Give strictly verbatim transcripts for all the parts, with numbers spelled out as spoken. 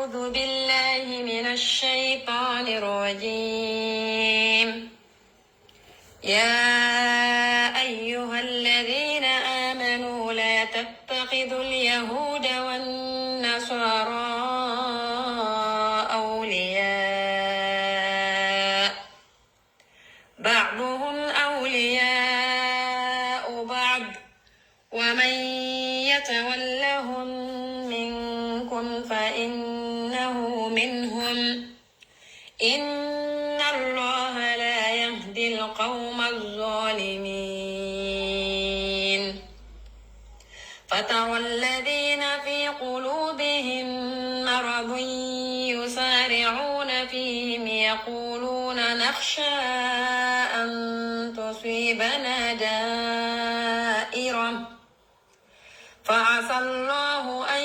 أعوذ بالله من الشيطان الرجيم. يا أيها الذين آمنوا لا تتخذوا اليهود والنصارى أولياء، بعضهم أولياء بعض، ومن يتولهم منكم فإنه منهم، إن الله لا يهدي القوم الظالمين. فترى الذين في قلوبهم مرض يسارعون فيهم يقولون نخشى أن تصيبنا دائرة، فعسى الله أن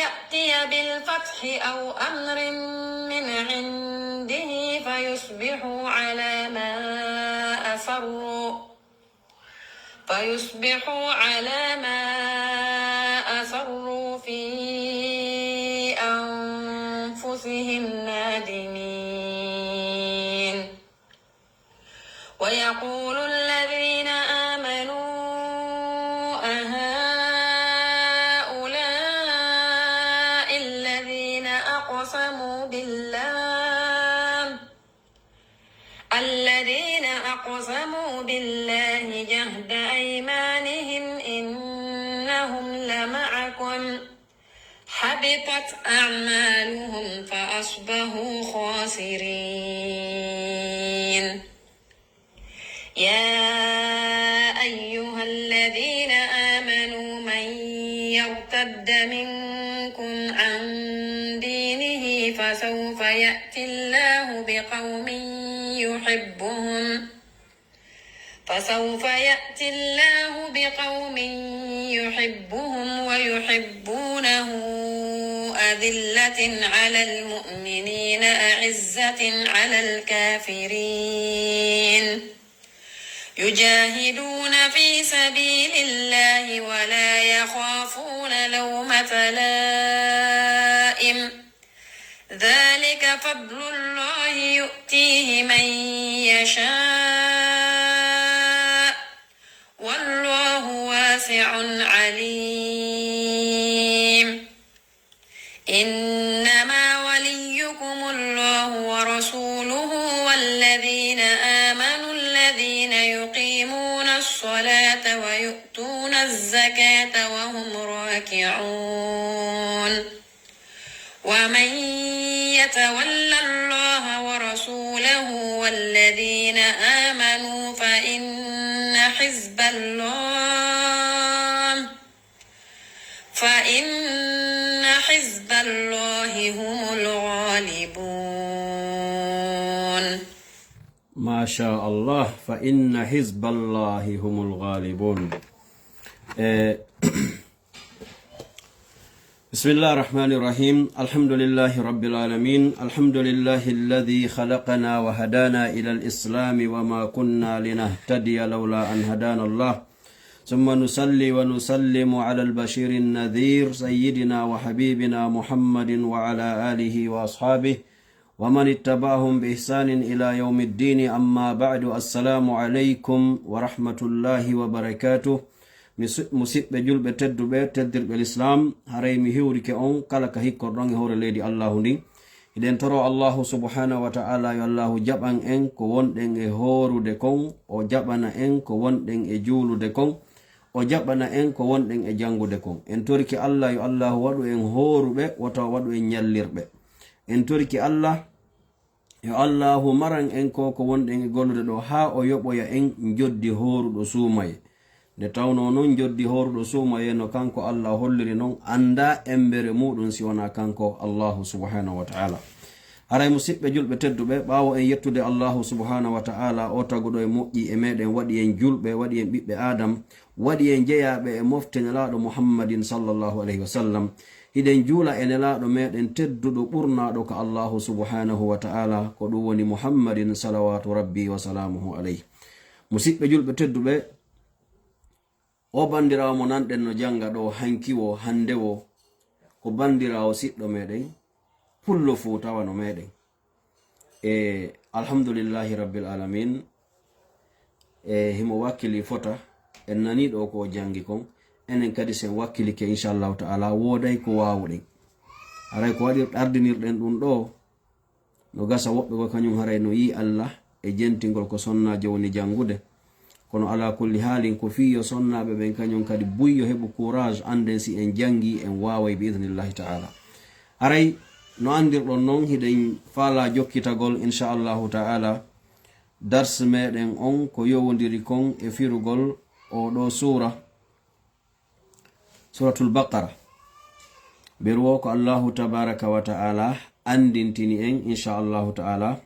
يأتي بالفتح أو أمر من عنده فيصبحوا على ما أسروا فيصبحوا على ما أسروا في أنفسهم نادمين. ويقول الذين آمنوا أهؤلاء الذين أقسموا بالله الذين أقسموا بالله جهد أيمانهم إنهم لمعكم حبطت أعمالهم فأصبحوا خاسرين. يا أيها الذين آمنوا من يرتد منكم عن دينه فسوف يأتي الله بقوم يحبهم فسوف يأتي الله بقوم يحبهم ويحبونه أذلة على المؤمنين أعزة على الكافرين يجاهدون في سبيل الله ولا يخافون لومة لائم ذلك فضل الله يؤتيه من يشاء والله واسع عليم. إنما وليكم الله ورسوله والذين آمنوا الذين يقيمون الصلاة ويؤتون الزكاة وهم راكعون. ومن يتول الله ورسوله والذين آمنوا فإن حزب الله فإن حزب الله هم الغالبون. ما شاء الله. فإن حزب الله هم الغالبون. Eh, بسم الله الرحمن الرحيم. الحمد لله رب العالمين. الحمد لله الذي خلقنا وهدانا إلى الإسلام وما كنا لنهتدي لولا أن هدانا الله. ثم نصلي ونسلم على البشير النذير سيدنا وحبيبنا محمد وعلى آله وأصحابه ومن اتبعهم بإحسان إلى يوم الدين. أما بعد. السلام عليكم ورحمة الله وبركاته. Musidɓe julɓe tedduɓe, teddirɓe lislaam, haray mi hiwrike on kala ka hikkorɗon e hoore leydi Allaahu ndin. Hiɗen toro Allaahu subhaanahu wa ta'aalaa yo Allaahu jaɓan en ko wonɗen e hoorude kon, o jaɓana en ko wonɗen e juulude kon, o jaɓana en ko wonɗen e janngude kon. En torike Alla yo Allaahu waɗu en hooruɓe, wota o waɗu en ñallirɓe. En torike Alla yo Allaahu maran en ko ko wonɗen e gollude ɗoo haa o yoɓoya en njoddi hooruɗo suumaye. Nde tawnoo non njoddi hooruɗo suumaye no kanko Alla o holliri non, anndaa emmbere muuɗum si wanaa kanko Allaahu subhaanahu wa ta'aalaa. Haray musidɓe julɓe tedduɓe, ɓaawo en yettude Allaahu subhaanahu wa ta'aalaa o taguɗo e moƴƴi e meɗen, waɗi en julɓe, waɗi en ɓiɓɓe Aadam, waɗi en jeyaaɓe e mofte Nelaaɗo Muhammadin sallallaahu alayhi wa sallam, hiɗen juula e Nelaaɗo meɗen tedduɗo ɓurnaaɗo ka Allaahu subhaanahu wa ta'aalaa, ko ɗum woni Muhammadin salawaatu rabbi wa salaamuhu alayhi. Musidɓe julɓe tedduɓe, o banndiraawo mo nanɗen no jannga ɗoo hanki woo, hannde woo, ko banndiraawo siɗɗo meɗen, pullo fuu tawano meɗen. E alhamdulillahi rabbil alamin. E himo wakkili fota, en nanii ɗo ko o jangi kon, enen kadi sen wakkilike, inchallahu ta'ala, wooday ko waawuɗen. Haray ko waɗir ɗardinirɗen ɗum ɗo, no gasa woɓɓe ko kañum haray no yii Allah e jentingol ko sonnaajo woni jangude. Kono ala kulli haalin, ko fii yo sonnaaɓe ɓen kañum kadi buy yo heɓu courage, annden si en jangi, en waaway bi idnillahi ta'ala. Haray no andirɗon non, hiɗen faala jokkitagol, inchallahu ta'ala, dars meɗen on ko yowondiri kon e firugol o ɗo suura, Suratul Baqara. Beru o ko Allahu tabaraka wa ta'ala andintini en, inchallahu ta'ala,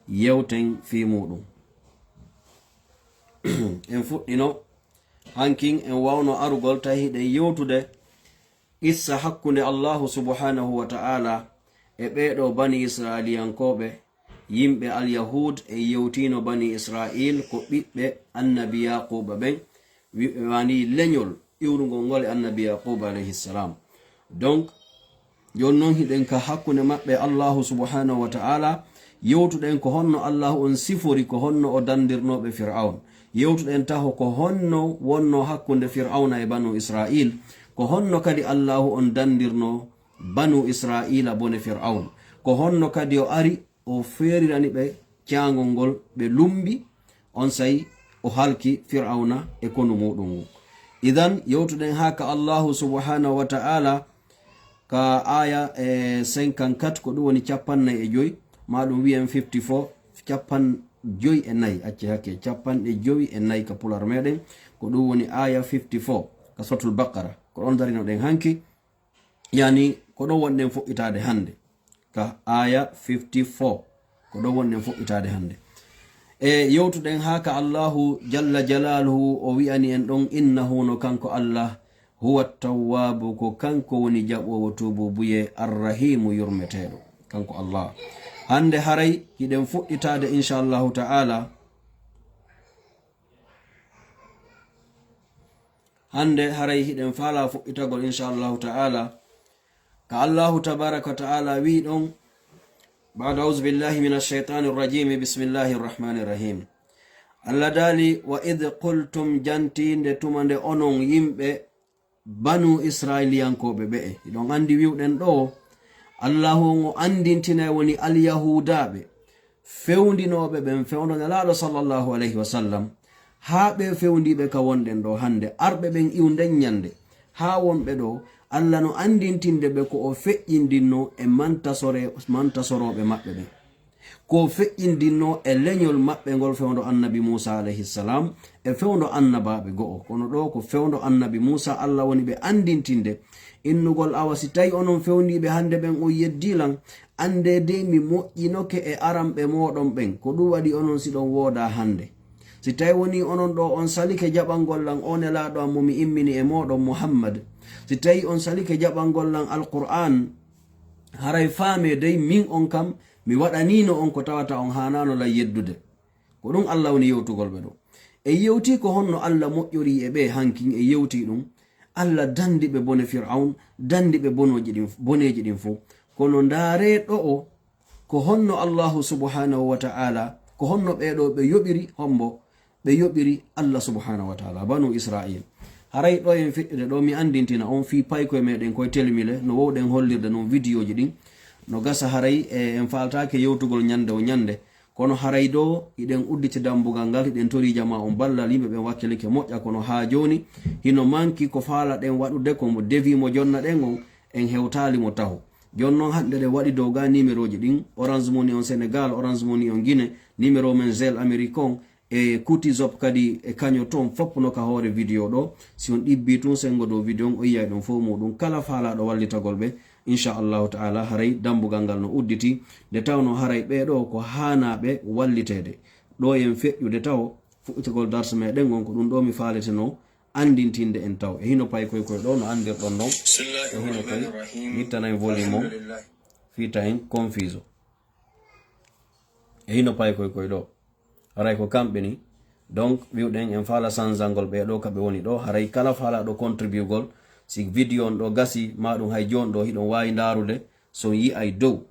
yewten fii muɗum. En fuɗɗino, hankin en wawno arugol tawi hiɗen yewtude qissa hakkunde Allahu subhanahu wa ta'ala e ɓeeɗo bani Israiliyankooɓe, yimɓe Alyahud. En yewtino bani Israil ko ɓiɓɓe annabi Yaquba ɓen, wi-, wani leñol iwrungol ngol e annabi Yaquba alayhi salam. Donc, jooni non hiɗen ka hakkunde maɓɓe Allahu subhanahu wa ta'ala, yewtuɗen ko honno Allahu on sifori, ko honno o dandirnoɓe Fir'aun. Yewtuɗen taho ko honno wonno hakkunde Fir'auna e banu Israil, ko honno kadi Allahu on dandirno banu Israila bone Fir'aun, ko honno kadi o ari o feerirani ɓe caangol ngol, ɓe lumbi, on say o halki Fir'auna e konu muɗum ngun. Idan, yewtuɗen haa ka Allahu subhanahu wa ta'ala, ka aya e cinquante-quatre, ko ɗum woni capannay e joy, ma ɗum wiyen fifty-four, capan joy e nayi, acce hakke, capanɗe joy e nayi ka pular meɗen, ko ɗum woni aya fifty-four, ka Suratul Baqara. Ko ɗon darinoɗen hanki, yani, ko ɗon wonɗen fuɗɗitaade hannde. Ka aya fifty-four, ko ɗon wonɗen fuɗɗitaade hannde. E yewtuɗen haa ka Allahu jalla jalaluhu o wi'ani en ɗon, innahu, no kanko Allah, huwa tawwabu, ko kanko woni jaɓoowo tuububuye, arrahimu, yurmeteeɗo. Kanko Allah. Hannde haray hiɗen fuɗɗitaade, inchallahu ta'ala. Hannde haray hiɗen faala fuɗɗitagol, inchallahu ta'ala. Ka Allahu tabaraka wa ta'ala wi'i ɗon, ba'da a'udhu billahi minash shaytanir rajim, bismillahir rahmanir rahim. Allah daali, wa idh qultum, janti nde tuma nde onon yimɓe banu Israiliyankooɓe ɓe'e. Hiɗon andi wi'uɗen ɗo, Allahu on o andintinay woni Alyahudaaɓe, fewndinooɓe ɓen fewndo Nelaaɗo sallallahu alayhi wa sallam, haa ɓe fewndiiɓe ka wonɗen ɗo hannde, arɓe ɓen iwnden ñande, haa wonɓe ɗo, Allah no andintinde ɓe ko o feƴƴindinno e mantasore-, mantasorooɓe maɓɓe ɓen. Ko o feƴƴindinno e leñol maɓɓe ngol fewndo annabi Muusa alayhi salam e fewndo annabaaɓe go'o. Kono ɗo ko fewndo annabi Muusa Allah woni ɓe andintinde, innugol, awa, si tawi onon fewndiiɓe hannde ɓen on yeddii lan, anndee dey mi moƴƴinoke e aranɓe mooɗon ɓen. Ko ɗum waɗi onon si ɗon woodaa hannde. Si tawi wonii onon ɗo on salike jaɓangol lan oo Nelaaɗo am mo mi immini e mooɗon Muhammad, si tawi on salike jaɓangol lan Alqur'aan, haray faamee dey min on kam mi waɗaniino on ko tawata on haanaano lan yeddude. Ko ɗum Allah woni yewtugol ɓe ɗo. En yewtii ko honno Allah moƴƴorii e ɓe hankin, en yewtii ɗum. Allah dandi ɓe bone Fir'aun, dandi ɓe boneeji ɗin, boneeji ɗin fof. Kono ndaaree ɗo'o, ko honno Allahu subhanahu wa ta'ala, ko honno ɓee ɗoo ɓe yoɓiri, hombo ɓe yoɓiri Allah subhanahu wa ta'ala, banu Israil. Haray ɗo en feƴƴude ɗo, mi andintina on fii paykoye meɗen koye telmile, no wowɗen hollirde non vidéoji ɗin. No gasa haray, e, en faaltaake yewtugol ñande o ñande. Kono haray ɗo, hiɗen udditi dambugal ngal, hiɗen torii jamaa on ballal, yimɓe ɓen wakkilike moƴƴa, kono haa jooni, hino manki ko faalaɗen waɗude, ko mo devis mo jonnaɗen on, en hewtaali mo taho. Jooni non hannde ɗen waɗi dow ga numéroji ɗin, Orange Money on Sénégal, Orange Money on Guinée, numéro men Zelle Amérique on, e Kutizop kadi e kaño toon, fof no ka hoore vidéo ɗo. Si on ɗibbi tun senngo dow vidéo on, o yiyay ɗum fof muɗum. Kala faalaaɗo wallitagol ɓe, inchallahu ta'ala, haray dambugal ngal no udditi. Nde tawno haray ɓee ɗoo ko haanaaɓe walliteede. Ɗo en feƴƴude tawo fuɗɗitagol darse meɗen ngon, ko ɗum ɗo mi faalete no anndintinde en taw. E hino pay koy koy ɗo no anndirɗon non. E hino koy, mi ittanay volume on, fii ta en confusion. E hino pay koy koy ɗo. Haray ko kamɓe ni. Donc, wi'uɗen en faala sanzangol ɓee ɗo ka ɓe woni ɗo. Haray kala faalaaɗo contribugol, si vidéo on ɗo gasi, ma ɗum hay jooni ɗo hiɗon waawi ndaarude, So on yi'ay dow,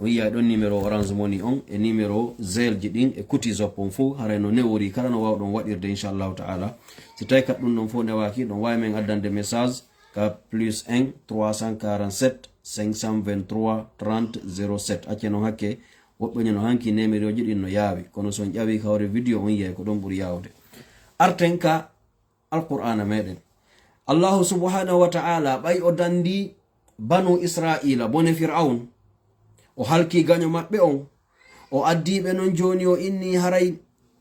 on yi'ay ɗon numéro Orange Money on e numéro Zelle ji ɗin e Kuti Zop on fof, haray no newori kala no waawɗon waɗirde, inchallahu ta'ala. Si tawi kat ɗum ɗon fof newaaki, ɗon waawi men addande message ka plus un trois cent quarante-sept cinq cent vingt-trois trente zéro sept. Accee non hakke, woɓɓe no hanki numéro ji ɗin no yaawi, kono so on ƴawi ka hoore video on yi'ay ko ɗon ɓuri yaawde. Arten ka Alqur'aana meɗen. Allahu subhanahu wa ta'ala ɓay o dandi banu Isra'iila bone Fir'awn, o halki gaño maɓɓe on, o addi ɓe non jooni o inni haray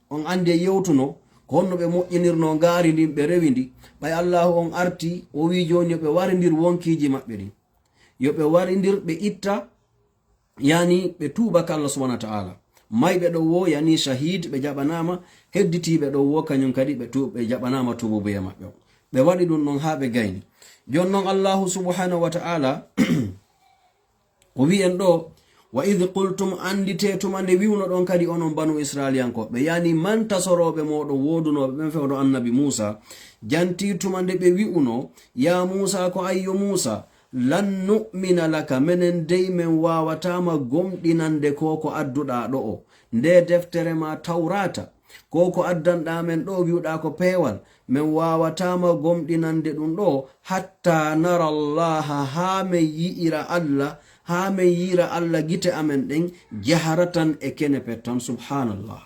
on andi e yewtuno ko honno ɓe moƴƴinirno ngaari ndin ɓe rewi ndi. Ɓay Allahu on arti o wi jooni yo ɓe warindir wonkiiji maɓɓe ɗin. Yo ɓe warindir ɓe itta, yani ɓe tuuba ka Allah subhanahu wa ta'ala. Mayɓe ɗo wo yani shahid ɓe jaɓanaama, hedditiiɓe ɗo wo kañum kadi ɓe tu-, ɓe jaɓanaama tuububuye maɓɓe on. Ɓe waɗi ɗum ɗon haa ɓe gayni. Jon non Allahu subhanahu wa ta'ala o wi'en ɗo, wa idh qultum, andite tuma nde wi'uno ɗon kadi onon banu Israiliyankooɓe, yani mantasorooɓe mooɗon woodunooɓe ɓen fewdo annabi Muusa, janti tuma nde ɓe wi'uno, ya Muusa, ko ayyo Muusa, lan nu'mina laka, menen dey men waawataama gomɗinande ko ko adduɗaa ɗo'o, nde deftere ma Tawraata, ko ko addanɗaa men ɗo'o wi'uɗaa ko peewal, men waawataama gomɗinande ɗum ɗo'o, hatta nara Allaha, haa men yi'ira Allah, haa men yi'ira Allah gite amen ɗen, jaharatan e kene pettan. Subhanallah.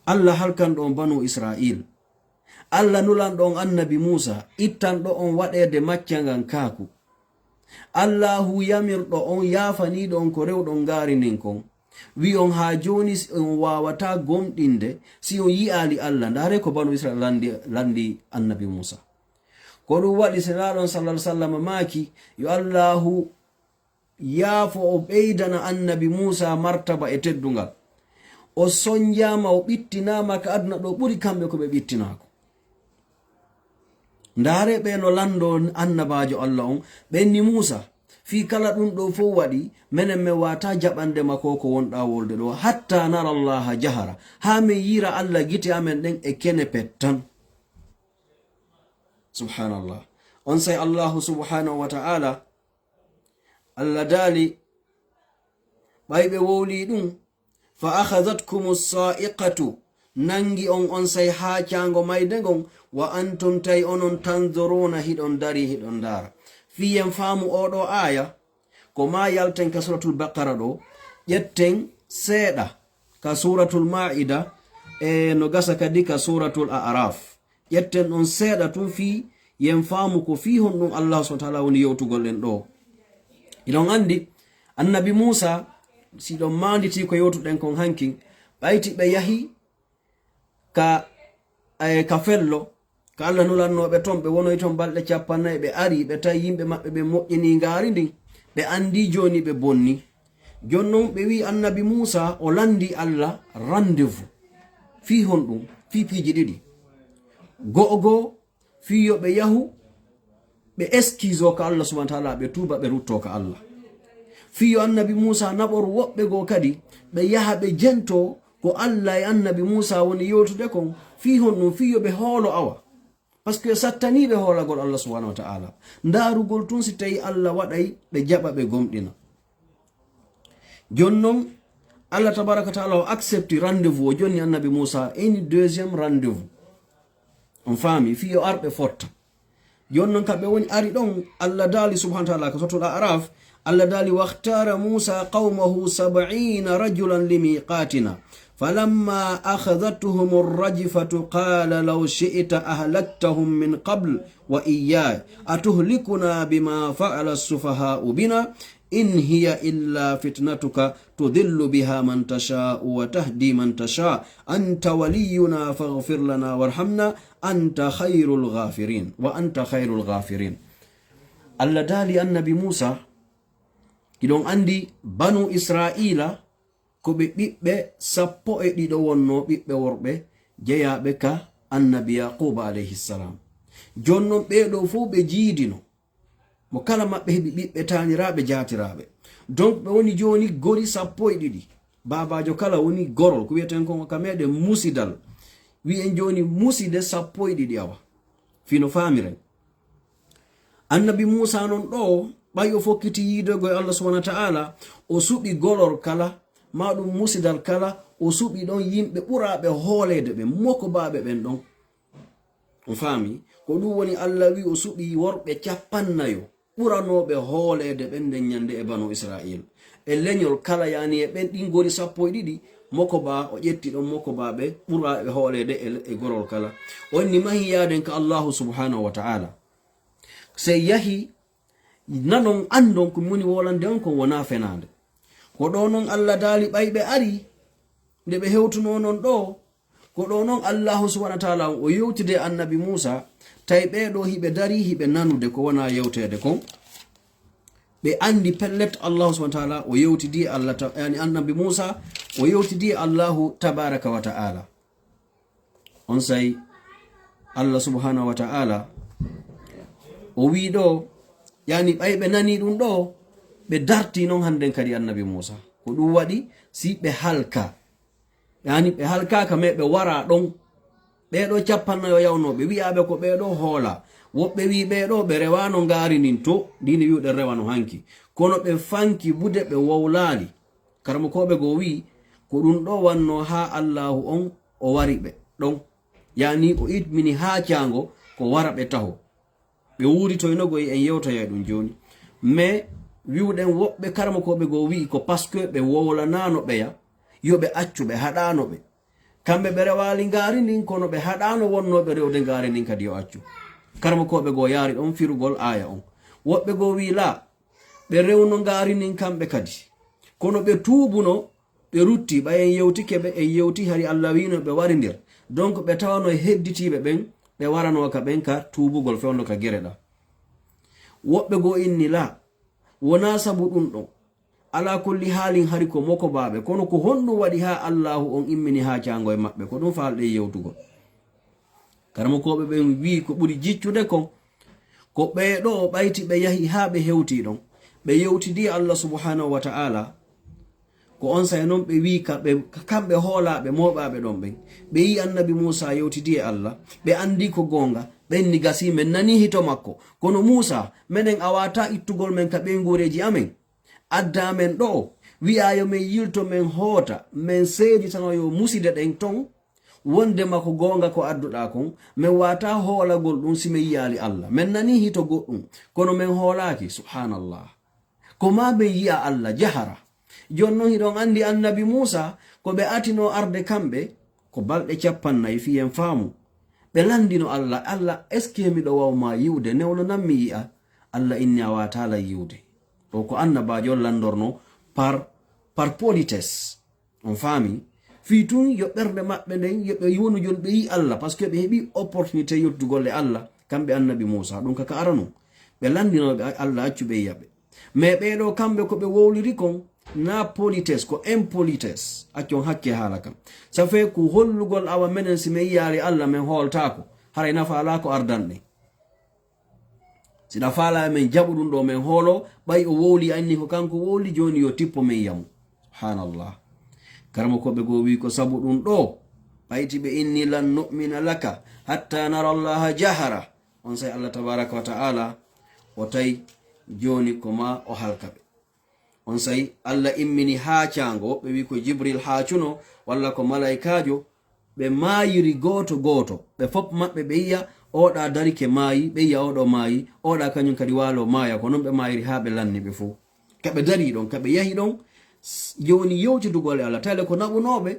Allah halkan ɗon banu Isra'il. Allah nulanɗo on annabi Muusa, ittanɗo on waɗeede macca ngan kaaku. Allaahu yamirɗo on, yaafaniiɗo on ko rewɗon ngaari ndin kon, wi'on haa jooni si on waawataa gomɗinde si on yi'aali Allah. Ndaaree ko banu Isra'il lanndi, lanndi annabi Muusa. Ko ɗum waɗi Nelaaɗo on sallallahu alaihi wasallam maaki, yo Allaahu yaafo, o ɓeydana annabi Muusa martaba e teddungal. O sonjaama, o ɓittinaama ka aduna ɗo ɓuri kamɓe ko ɓe ɓittinaa ko. Ndaaree ɓe no lanndoo annabaajo Allah on, ɓe inni Muusa, fii kala ɗum ɗo fow waɗi, menen men waawataa jaɓande ma ko ko wonɗaa wolde ɗo, hatta nara Allaha jahara, haa men yi'ira Allah gite amen ɗen e kene pettan. Subhanallah. Onsay Allahu subhanahu wa ta'ala Allah daali, ɓay ɓe wowlii ɗum, fa akhadhatkumu sa'iqatu, nangi on onsay haa caango mayde ngon, wa antum, tawi onon, tanzuruna, hiɗon dari, hiɗon ndaara. Fii yen faamu oo ɗoo aaya, ko maa yalten ka Suratul Baqara ɗoo, ƴetten seeɗa ka Suratul Maa'ida, e no gasa kadi ka Suratul A'raf. Ƴetten ɗon seeɗa tun fii yen faamu ko fii honɗun Allah subhanahu wa ta'ala woni yewtugol en ɗoo. Hiɗon andi, annabi Muusa, si ɗon maanditii ko yewtuɗen kon hankin, ɓayti ɓe yahi ka, eh, ka fello, ka Allah nulannoo ɓe ton, ɓe wonoyi ton balɗe cappannayi, ɓe ari, ɓe tawi yimɓe maɓɓe ɓe moƴƴinii ngaari ndin, ɓe andi jooni ɓe bonni. Jon non ɓe wi'i annabi Muusa o lanndi Allah rendez-vous. Fii honɗun? Fii piiji ɗiɗi. Go'o goo, fii yo ɓe yahu, ɓe excuse ka Allah subhanahu wa ta'ala, ɓe tuuba, ɓe rutto ka Allah. Fii yo annabi Muusa naɓor woɓɓe goo kadi, ɓe yaha ɓe jento ko Allah e annabi Muusa woni yewtude kon. Fii honɗun? Fii yo ɓe hoolo awa. Parce que sattaniiɓe hoolagol Allah subhanahu wa ta'ala. Ndaarugol tun si tawi Allah waɗay ɓe jaɓa ɓe gomɗina. Jon non, Allah tabaraka wa ta'ala o accepti rendez-vous, o jonni annabi Muusa ini deuxième rendez-vous. On faami, fii yo ar ɓe fotta. Jon non ka ɓe woni ari ɗon, Allah daali subhanahu wa ta'ala ka Suratul A'raf, Allah daali, واختار موسى قومه سبعين رجلا لميقاتنا فلما أخذتهم الرجفة قال لو شئت أهلكتهم من قبل وإياي أتهلكنا بما فعل السفهاء بنا إن هي إلا فتنتك تضل بها من تشاء وتهدي من تشاء أنت ولينا فاغفر لنا وارحمنا أنت خير الغافرين وأنت خير الغافرين. Allah daali annabi Muusa, hiɗon andi banu Isra'iila ko ɓe ɓiɓɓe sappo e ɗiɗo wonnoo, ɓiɓɓe worɓe jeyaaɓe ka annabi Yaquuba alayhi salam. Jon non ɓee ɗoo fow ɓe jiidino. Mo kala maɓɓe heɓi ɓiɓɓe taaniraaɓe jaatiraaɓe. Donc ɓe woni jooni gori sappo e ɗiɗi. Baabaajo kala woni gorol, ko wi'eten kon ka meɗen musidal. Wi'en jooni muside sappo e ɗiɗi awa. Fii no faamiren. Annabi Muusa non ɗoo, Ɓay o fokkiti yiidego e Allah subhanahu wa ta'ala, o suɓi gorol kala, ma ɗum musidal kala, o suɓi ɗon yimɓe ɓuraaɓe hooleede ɓen, mokobaaɓe ɓen ɗon. On faami? Ko ɗum woni Allah wi o suɓi worɓe capannayo ɓuranooɓe hooleede ɓen nden ñande e Banu Isra'iil. E leñol kala, yani e ɓen ɗin gori sappo e ɗiɗi, mokoba, o ƴetti ɗon mokobaaɓe ɓuraaɓe hooleede e, e gorol kala. O inni mahi yaaden ka Allahu subhanahu wa ta'ala. Sey yahi nanon, andon ko mi woni wolande on kon wonaa fenaande. Ko ɗo non Allah daali ɓay ɓe ari, nde ɓe hewtunoo non ɗo, ko ɗo non Allahu subhanahu wa ta'ala on o yewtide annabi Muusa, tawi ɓee ɗo hiɓe dari, hiɓe nanude ko wonaa yewteede kon. Ɓe andi pellet Allahu subhanahu wa ta'ala o yewtidi e Allah ta-, yani annabi Muusa o yewtidi e Allahu tabaraka wa ta'ala. Onsay Allah subhanahu wa ta'ala o wi ɗo, yani ɓay ɓe nani ɗum ɗo, ɓe darti non hannden kadi annabi Muusa. Ko ɗum waɗi si ɓe halka. Yani ɓe halkaaka, mais ɓe wara ɗon. Ɓee ɗo capannayo yawnooɓe, wi'aaɓe ko ɓee ɗo hoola. Woɓɓe wi'i ɓee ɗo ɓe rewaano ngaari ndin to, ndin wi'uɗen rewano hanki. Kono ɓe fanki bude ɓe wowlaali. Karamokooɓe goo wi'i, ko ɗum ɗo wannoo haa Allaahu on o wari ɓe ɗon. Yani o immini haa caango ko wara ɓe taho. Ɓe wuuritoynogoy en yewtoya e ɗum jooni. Mais wi'uɗen woɓɓe karamokooɓe goo wi'i ko parce que ɓe wowlanaano ɓeya, yo ɓe accu ɓe haɗaano ɓe. Kamɓe ɓe rewaali ngaari ndin, kono ɓe haɗaano wonnooɓe rewde ngaari ndin kadi yo accu. Karamokooɓe goo yaari ɗon firugol aaya on. Woɓɓe goo wi'i laa, ɓe rewno ngaari ndin kamɓe kadi. Kono ɓe tuubuno, ɓe rutti, ɓay en yewtike ɓe, en yewti hari Allah wi'no ɓe warindir. Donc ɓe tawano e hedditiiɓe ɓen, ɓe waranoo ka ɓen ka tuubugol fewndo ka gere ɗa. Woɓɓe goo inni laa, wonaa sabu ɗum ɗon. Alaa kulli haalin hari ko mokobaaɓe, kono ko honɗum waɗi haa Allaahu on immini haa caango e maɓɓe? Ko ɗum faalɗen yewtugol. Karamokooɓe ɓen wi'i ko ɓuri jiccude kon, ko ɓee ɗoo ɓayti ɓe yahi haa ɓe hewtii ɗon. Ɓe yewtidii Allah subhanahu wa ta'ala. Ko onsay non ɓe wi'i ka ɓe, ka kamɓe hoolaaɓe mooɓaaɓe ɗon ɓen. Ɓe yi'i annabi Muusa yewtidii e Allah. Ɓe andii ko goonga. Ɓen ni gasii men nanii hito makko. Kono Muusa, menen a waataa ittugol men ka ɓeynguureeji amen. Addaa men ɗoo, wi'aa yo men yilto men hoota, men seeditanoyo muside ɗen ton, wondema ko goonga ko adduɗaa kon, men waataa hoolagol ɗum si men yi'aali Allah. Men nanii hito goɗɗum, kono men hoolaaki. Subhaanallah. Ko maa men yi'a Allah jahara. Jooni non hiɗon andi annabi Muusa, ko ɓe atinoo arde kamɓe, ko balɗe cappannayi fii en faamu. Ɓe landino Allah, Allah, est-ce que miɗo waaw maa yi'ude? Newnonan mi yi'a. Allah inni a waataa lan yi'ude. O ko annabaajo on landorno par, par politesse. On faami? Fii tun yo ɓernde maɓɓe nden, yo ɓe wonu jon ɓe yi Allah, parce que ɓe heɓi opportunité yottugol e Allah, kamɓe annabi Muusa, ɗum ka ka arano. Ɓe landino ɓe Allah accu ɓe yi'a ɓe. Mais ɓee ɗoo kamɓe ko ɓe wowliri kon, na politesse, ko impolitesse. Accon hakke haala kan. Ça fait ko hollugol awa menen si men yi'aali Allah men hooltaako, haray nafa alaa ko ardanɗen. Si ɗa faalaa men jaɓu ɗum ɗoo men hoolo, ɓay o wowli anni ko kanko wowli, jooni yo tippo men yamu. Subhaanallah. Karamokooɓe goo wi'i ko sabu ɗum ɗoo, ɓayti ɓe inni lan nu'mina laka hatta nara Allaha jahara. Onsay Allah tabaraka wa ta'ala o tawi jooni ko maa o halka ɓe. Onsay Allah immini haa caango, woɓɓe wi'i ko Jibril haacuno, walla ko malaykaajo, ɓe maayiri gooto gooto, ɓe fop maɓɓe ɓe yi'a, oɗa darike maayi, ɓe yi'a oɗo maayi, oɗa kañum kadi waalo maaya, ko non ɓe maayiri haa ɓe lanni ɓe fow. Ka ɓe darii ɗon, ka ɓe yahi ɗon, s-, jooni yewtidugol e Allah, tale ko naɓunooɓe,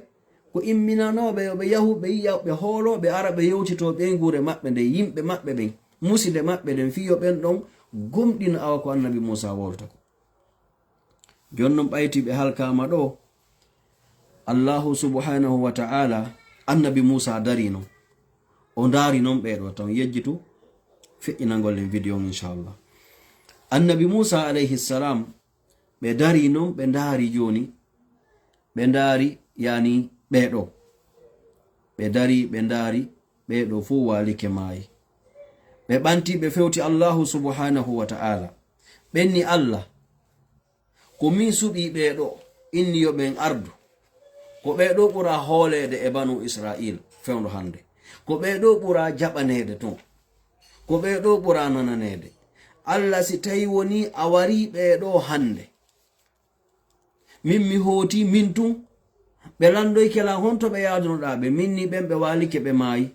ko imminanooɓe yo ɓe yahu, ɓe yi'a, ɓe hoolo, ɓe ara, ɓe yewtitoo ɓeynguure maɓɓe nden, yimɓe maɓɓe ɓen, muside maɓɓe ɗen, fii yo ɓen ɗon gomɗino awa ko annabi Muusa wolta ko. Jooni non ɓayti ɓe halkaama ɗoo, Allahu subhanahu wa ta'ala, annabi Muusa darii non. O ndaari non ɓee ɗoo, taw yejjitu feƴƴinangol en video on, inchallah. Annabi Muusa alayhi salam, ɓe darii non, ɓe ndaari jooni, ɓe ndaari, yani, ɓee ɗoo. Ɓe darii, ɓe ndaari, ɓee ɗoo fow waalike maayi. Ɓe ɓanti, ɓe fewti Allahu subhanahu wa ta'ala. Ɓen ni Allah, ko min suɓii ɓee ɗoo, inni yo ɓen ardu. Ko ɓee ɗoo ɓuraa hooleede e Banu Isra'iil fewndo hannde. Ko ɓee ɗoo ɓuraa jaɓaneede ton. Ko ɓee ɗoo ɓuraa nananeede. Allah, si tawi woni a warii ɓee ɗoo hannde, min mi hooti, min tun, ɓe lanndoyke lan honto ɓe yaadunoɗaa ɓe, min ni ɓen ɓe waalike ɓe maayi.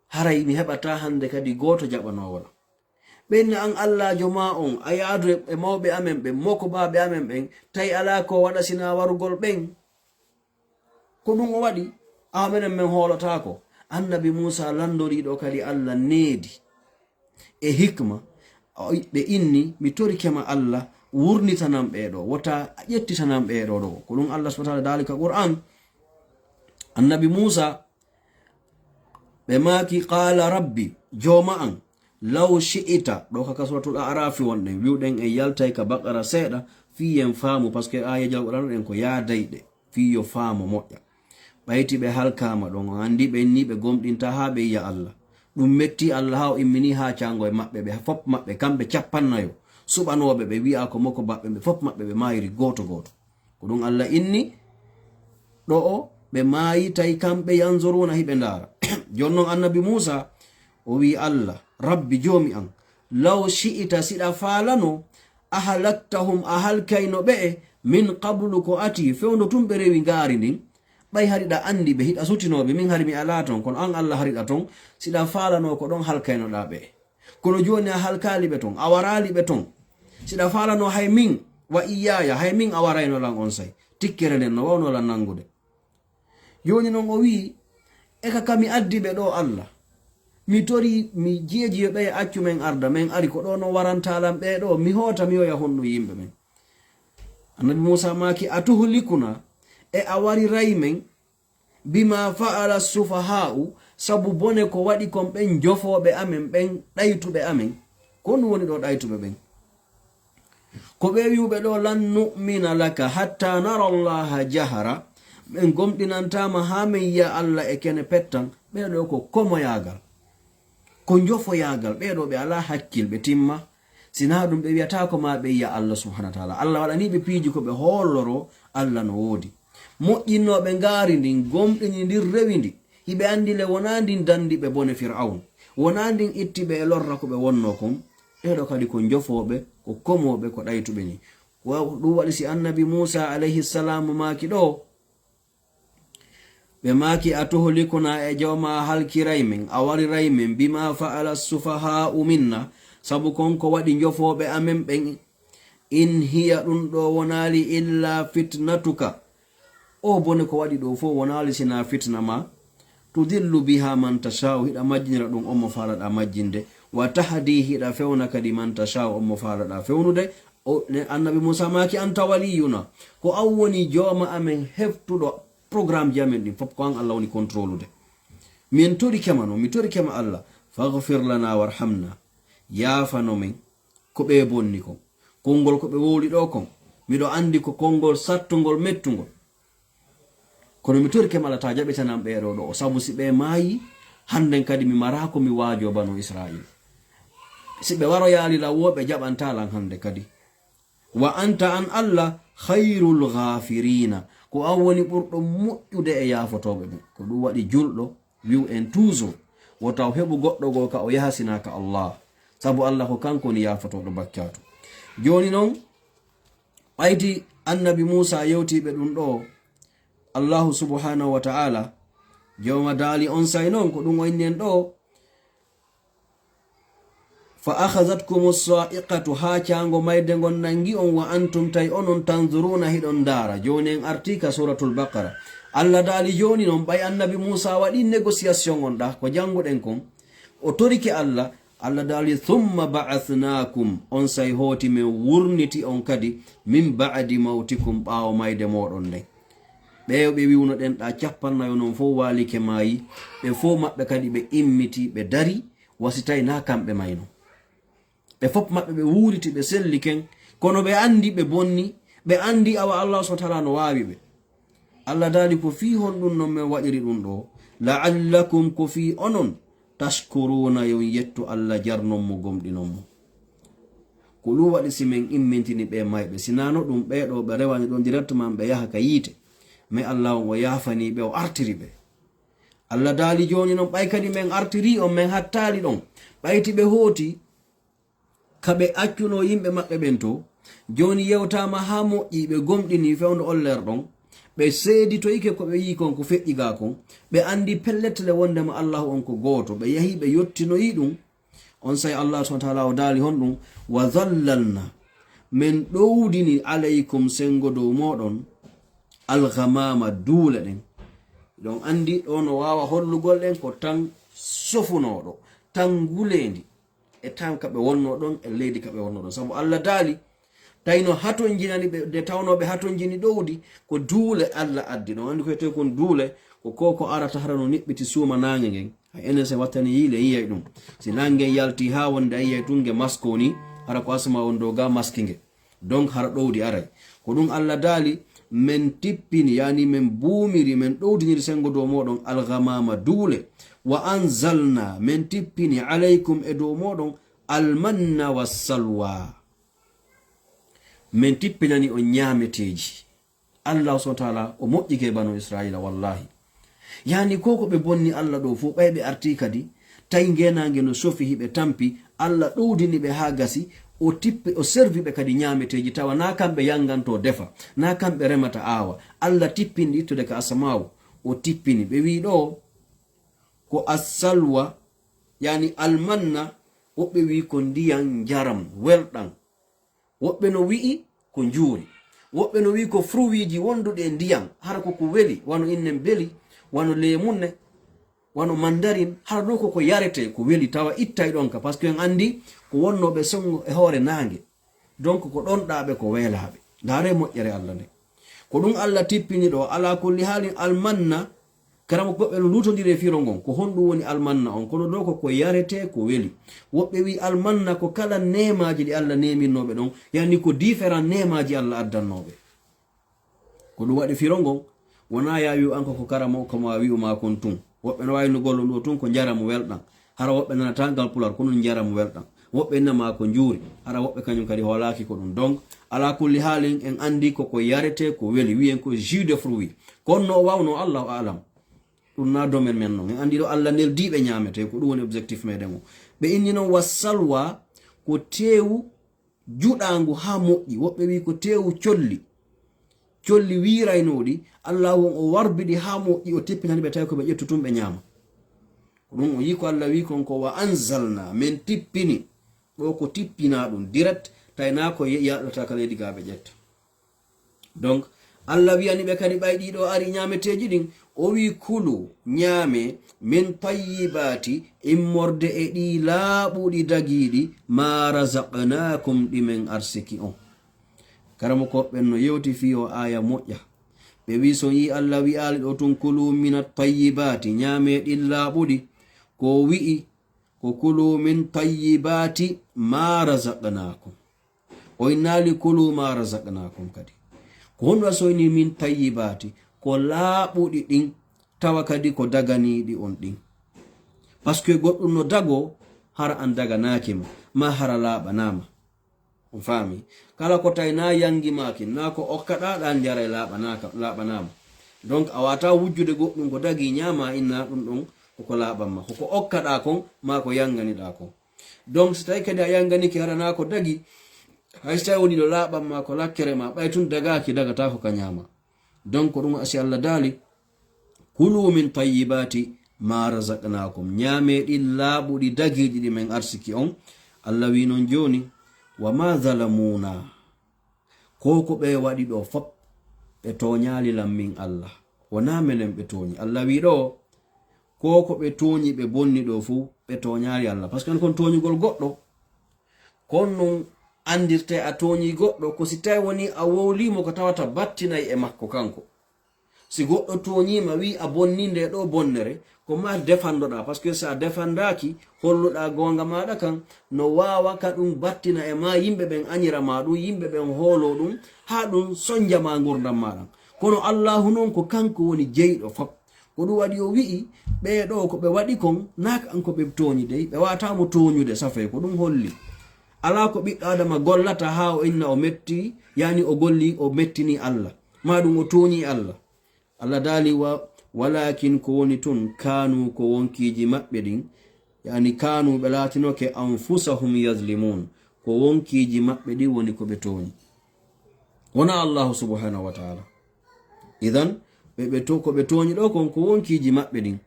Haray mi heɓataa hannde kadi gooto jaɓanoowo lan. Ɓen ni, an Allaajo maa on, a yaadu e, e mawɓe amen ɓen, mokobaaɓe amen ɓen, tawi alaa ko waɗa sinaa warugol ɓen. Ko ɗun o waɗi, awa menen men hoolotaako. Annabi Muusaa lanndorii ɗoo kadi Allah needi e hikma, o, ɓe inni, mi torike ma Allah, wurnitanan ɓee ɗoo, wota a ƴettitanan ɓee ɗoo ɗoo. Ko ɗun Allah subhaanahu wa ta'aalaa daali ka Qur'aan. Annabi Muusaa, ɓe maaki, qaala rabbi, jooma an, law shi'ita, ɗoo ka, ka suuratul A'raafi wonɗen, wi'uɗen en yaltay ka Baqara seeɗa, fii en faamu, parce que aayeeje Alqur'aana ɗen ko yaadayɗe, fii yo faamo moƴƴa. Ɓayti ɓe halkaama ɗon, on anndi ɓen ni ɓe gomɗintaa haa ɓe yi'a Allah. Ɗun metti Allah haa o immini haa caango e maɓɓe, ɓe fop maɓɓe, kamɓe cappannayo, suɓanooɓe ɓe, wi'aa ko mokobaaɓe ɓe, fop maɓɓe ɓe maayiri gooto gooto. Ko ɗun Allah inni, ɗo'o ɓe maayi, tawi kamɓe yanzuruuna hiɓe ndaara. Jooni non Annabi Muusaa, o wi'i Allah, rabbi, joomi an, law shi'ita, si ɗa faalano, ahalaktahum, a halkayno ɓe'e, min qablu, ko atii, fewndo tun ɓe rewi ngaari ndin. Ɓay hari ɗa anndi ɓe, hiɗa sutinoo ɓe, min hari mi alaa ton, kono an Allah hari ɗa ton, si ɗa faalano ko ɗon halkaynoɗaa ɓe'e. Kono jooni a halkaali ɓe ton, a waraali ɓe ton. Si ɗa faalano hay min, wa iyyaaya, hay min a warayno lan onsay. Tikkere nden no wawno lan nangude. Jooni non o wi'i, e ka, ka mi addi ɓe ɗoo Allah. Mi torii, mi jeeji yo ɓeye accu men arda, men ari ko ɗoo non warantaa lan ɓee ɗoo, mi hoota mi yoya honɗun yimɓe ɓen. Annabi Muusaa maaki, atuhlikuna, e a wariray men, bima fa'ala sufahaa'u, sabu bone ko waɗi kon ɓen njofooɓe amen, ɓen ɗaytuɓe amen. Ko honɗun woni ɗoo ɗaytuɓe ɓen? Ko ɓee wi'uɓe ɗoo, lan nu'mina laka hatta nara Allaha jahara, men gomɗinantaa ma haa men yi'a Allah e kene pettan. Ɓee ɗoo ko komoyaagal, ko njofoyaagal, ɓee ɗoo ɓe alaa hakkil, ɓe timma. Si naa ɗun, ɓe wi'ataako ma ɓe yi'a Allah subhaanahu wa ta'aalaa. Allah waɗanii ɓe piiji ko ɓe hooloroo Allah no woodi. Moƴƴinnooɓe ngaari ndin, gomɗini ndin, rewi ndi, hiɓe anndi le wonaa ndin danndi ɓe bone Fir'awn, wonaa ndin itti ɓe e lorra ko ɓe wonnoo kon. Ɓee ɗoo kadi ko njofooɓe, ko komooɓe, ko ɗaytuɓe ni. Wa-, ɗun waɗi si Annabi Muusaa alayhi salaamu maaki ɗoo, ɓe maaki, atuhlikuna, e jooma a halkiray men, a wariray men, bima fa'ala sufahaa'u minna, sabu kon ko waɗi njofooɓe amen ɓen, in hiya, ɗun ɗoo wonaali illa fitnatuka. O bone ko waɗi ɗoo fow wonaali sinaa fitna maa. Tudillu biha man tashaa'u, hiɗa majjinira ɗun on mo faalaɗaa majjinde. Wa tahdi, hiɗa fewna kadi man tashaa'u, on mo faalaɗaa fewnude. O, ne, Annabi Muusaa maaki, anta waliyuna. Ko an woni jooma amen heftuɗo programmeji amen ɗin fof, ko an Allah woni contrôlude. Min torike ma non, mi torike ma Allah. Faghfir lana warhamna. Yaafano men ko ɓe bonni kon. Konngol ko ɓe wowli ɗoo kon, miɗo anndi ko konngol sattungol, mettungol. Kono mi torike ma Allah taa jaɓitanan ɓee ɗoo ɗoo, sabu si ɓe maayi, hannden kadi mi maraa ko mi waajoo Banu Israa'iila. Si ɓe waroyaali lan woo, ɓe jaɓantaa lan hannde kadi. Wa anta, an Allah, khayrul ghafirina, ko an woni ɓurɗo moƴƴude e yaafotooɓe ɓen. Ko ɗun waɗi julɗo wi'u en toujours, wota o heɓu goɗɗo goo ka o yaha sinaa ka Allah, sabu Allah ko kanko woni yaafotooɗo bakkaatu. Jooni non, ɓayti Annabi Muusaa yewtii ɓe ɗun ɗoo, Allahu subhaanahu wa ta'aalaa, jooma daali onsay non, ko ɗun o inni en ɗoo, fa akhazatkumu sa'iqatu, haa caango mayde ngon nangi on, wa antum, tawi onon, tanzuruna, hiɗon ndaara. Jooni en artii ka Suuratul Baqara. Allah daali jooni non, ɓay Annabi Muusaa waɗii négociation on ɗaa, ko jannguɗen kon, o torike Allah, Allah daali, thumma ba'athnakum, onsay hooti men wurniti on kadi, min ba'di mawtikum, ɓaawo mayde mooɗon nden. Ɓee ɓe wi'unoɗen ɗaa cappannayo non fow waalike maayi, ɓe fow maɓɓe kadi ɓe immitii, ɓe darii, wa si tawi naa kamɓe mayno. Ɓe fof maɓɓe ɓe wuuriti, ɓe selli ken, kono ɓe anndi ɓe bonni, ɓe anndi awa Allah subhaanahu wa ta'aalaa no waawi ɓe. Allah daali, ko fii honɗun non men waɗiri ɗun ɗoo? La'allakum, ko fii onon, tashkuruuna, yo on yettu Allah jarnon mo, gomɗinon mo. Ko ɗun waɗi si men immintini ɓee mayɓe, si naa no ɗun ɓee ɗoo ɓe rewani ɗon directement ɓe yaha ka yiite. Mais Allah on o yaafanii ɓe, o artiri ɓe. Allah daali jooni non, ɓay kadi men artirii on, men hattaali ɗon, ɓayti ɓe hooti, Ka ɓe accunoo yimɓe maɓɓe ɓen to, jooni yewtaama haa moƴƴi, ɓe gomɗini fewndo on leer ɗon, ɓe seeditoyike ko ɓe yi'i kon ko feƴƴi gaa kon, ɓe anndi pellet le wonndema Allaahu on ko gooto, ɓe yahi ɓe yottinoyi ɗum. Onsay Allah subhanahu wa ta'ala o daali honɗum, "Wa zallalna, men ɗowdini alaykum sengo dow mooɗon, alghamama duule ɗen." Ɗon anndi ɗo no waawa hollugol ɗen ko tan sofunooɗo, tan nguleendi, e tan ka ɓe wonnoo ɗon, e leydi ka ɓe wonnoo ɗon. Sabu Allah daali, tawi no hatonjinani ɓe, nde tawnoo ɓe hatonjini ɗowdi, ko duule Allah addi. Ɗon anndi ko wiyetee kon duule, ko ko ko arata hara no niɓɓiti suuma naange ngen. Hay enen si wattani yiile yiyay ɗum. Si naange ngen yalti haa wonde a yiyay tun nge maskoo ni, hara ko asama on dow ga maski nge. Donc hara ɗowdi aray. Ko ɗum Allah daali, men tippini, yani men buumiri, men ɗowdiniri sengo dow mooɗon alghamama duule. Wa anzalna, men tippini alaykum e dow mooɗon almanna wassalwa. Men tippinani on ñaameteeji. Allah subhanahu wa ta'ala o moƴƴike banu Israila, wallahi. Yani ko ko ɓe bonni Allah ɗo fof, ɓay ɓe arti kadi, tawi ngeenaange no sofi hiɓe tampi, Allah ɗowdini ɓe haa gasi, o tippi, o servi ɓe kadi ñaameteeji, tawa na kamɓe yanganto defa, na kamɓe remata aawa. Allah tippini ittude ka asamaawu, o tippini. Ɓe wi ɗo ko assalwa, yani almanna, woɓɓe wi ko ndiyan njaram welɗan. Woɓɓe no wi'i ko njuuri. Woɓɓe no wi'i ko fruitji wonduɗi e ndiyan, hara ko ko weli, wano innen beli, wano leemunne, wano mandarin, hara ɗo ko ko yarete, ko weli, tawa ittay ɗon ka, parce que en anndi ko wonnooɓe songo e hoore naange. Donc ko ɗon ɗaaɓe ko weelaaɓe. Ndaare moƴƴere Allah nde. Ko ɗum Allah tippini ɗo, ala kulli haalin almanna, karama ko ɓe no luutondiri e firo ngon, ko honɗum woni almanna on? Kono ɗo ko ko yarete, ko weli. Woɓɓe wi almanna ko kala neemaaji ɗi Allah neeminnooɓe ɗon, yani ko différent neemaaji Allah addannooɓe. Ko ɗum waɗi firo ngon, wona ya wi'u an ko ko karama ko ma wi'u ma kon tun. Woɓɓe no waawi no gollum ɗo tun ko njaram welɗam. Hara woɓɓe nanata ngal pular, ko ɗum njaram welɗam. Woɓɓe inna ma ko njuuri, hara woɓɓe kañum kadi hoolaaki ko ɗum. Donc, ala kulli haalin, en anndi ko ko yarete, ko weli, wi'en ko jus de fruit. Kono no o wawno, Allahu a'lam. Ɗum na domaine men non. En anndi ɗo Allah neldiiɓe ñaamete, ko ɗum woni objectif meɗen o. Ɓe inni noon wa salwa, ko teewu juɗaangu haa moƴƴi. Woɓɓe wi ko teewu colli. Colli wiiraynooɗi, Allahu on o warbiɗi haa moƴƴi, o tippinani ɓe tawi ko ɓe ƴettu tun ɓe ñaama. Ko ɗum o yi ko Allah wi kon ko wa anzalna, men tippini. Ɗo ko tippina ɗum direct, tawi na ko ye-, yaɗata ka leydi ga ɓe ƴetta. Donc, Allah wiyani ɓe kadi ɓay ɗiɗo ari ñaameteeji ɗin, o wi kulu, ñaame, min tayyibati, immorde e ɗi laaɓuɗi dagiiɗi, ma razaqnakum ɗi men arsiki on. Karamoko ɓen no yewti fii o aaya moƴƴa. Ɓe wi so yi Allah wi'aali ɗo tun kulu minat tayyibati, ñaame ɗin laaɓuɗi, ko o wi'i, ko kulu min tayyibati ma razaqnakum. O innaali kulu ma razaqnakum kadi. Ko honɗum waɗi so inni min tayyibati? Ko laaɓuɗi ɗin, tawa kadi ko daganiiɗi on ɗin. Parce que goɗɗum no dago, hara an daganaaki ma, ma hara laaɓanaama. On faami? Kala ko tawi na yangimaaki, na ko okkaɗa ɗan njaray laaɓanaaka, laaɓanaama. Donc, a wata wujjude goɗɗum ko dagi ñaama inna ɗum ɗon koko laaɓan ma. Koko okkaɗa kon, ma ko yanganiɗa kon. Donc, si tawi kadi a yanganike hara na ko dagi, hay si tawi woni no laaɓan ma ko lakkere ma, ɓay tun dagaaki, dagata ko ka ñaama. Donc, ko ɗum asi Allah daali, kulu min tayyibati ma razaqnakum. Ñaame ɗin laaɓuɗi dagiiɗi ɗi men arsiki on. Allah wi non jooni, wa ma zalamuna. Ko ko ɓe waɗi ɗo fop, ɓe tooñaali lan min Allah. Wonaa menen ɓe tooñi. Allah wi ɗo, ko ko ɓe tooñi, ɓe bonni ɗo fow, ɓe tooñaali Allah. Parce que kon tooñugol goɗɗo, kon non andirte a tooñi goɗɗo, ko si tawi woni a wowlimo ko tawata battinay e makko kanko. Si goɗɗo tooñiima, wi a bonni nde ɗo bonnere, ko ma defandoɗa, parce que si a defandaaki, holluɗa goonga maaɗa kan, no waawa ka ɗum battina e ma yimɓe ɓen añira ma ɗum, yimɓe ɓen hoolo ɗum, haa ɗum sonja ma ngurdam maaɗa. Kono Allahu non ko kanko woni jeyɗo fop. Ko ɗum waɗi o wi'i, ɓee ɗo ko ɓe waɗi kon, naa ko an ko ɓe tooñi dey, ɓe waata mo tooñude safee, ko ɗum holli. Alaa ko ɓiɗɗo Adama gollata haa o inna o metti, yani o golli, o mettini Allah. Ma ɗum o tooñi Allah. Allah daali wa, walakin ko woni tun, kaanu ko wonkiiji maɓɓe ɗin, yani kaanu ɓe laatinoke anfusahum yazlimun. ko wonkiiji maɓɓe ɗin woni ko ɓe tooñi. Wonaa Allahu subhanahu wa ta'ala. Idan, ɓe, ɓe to-, ko ɓe tooñi ɗoo kon ko wonkiiji maɓɓe ɗin.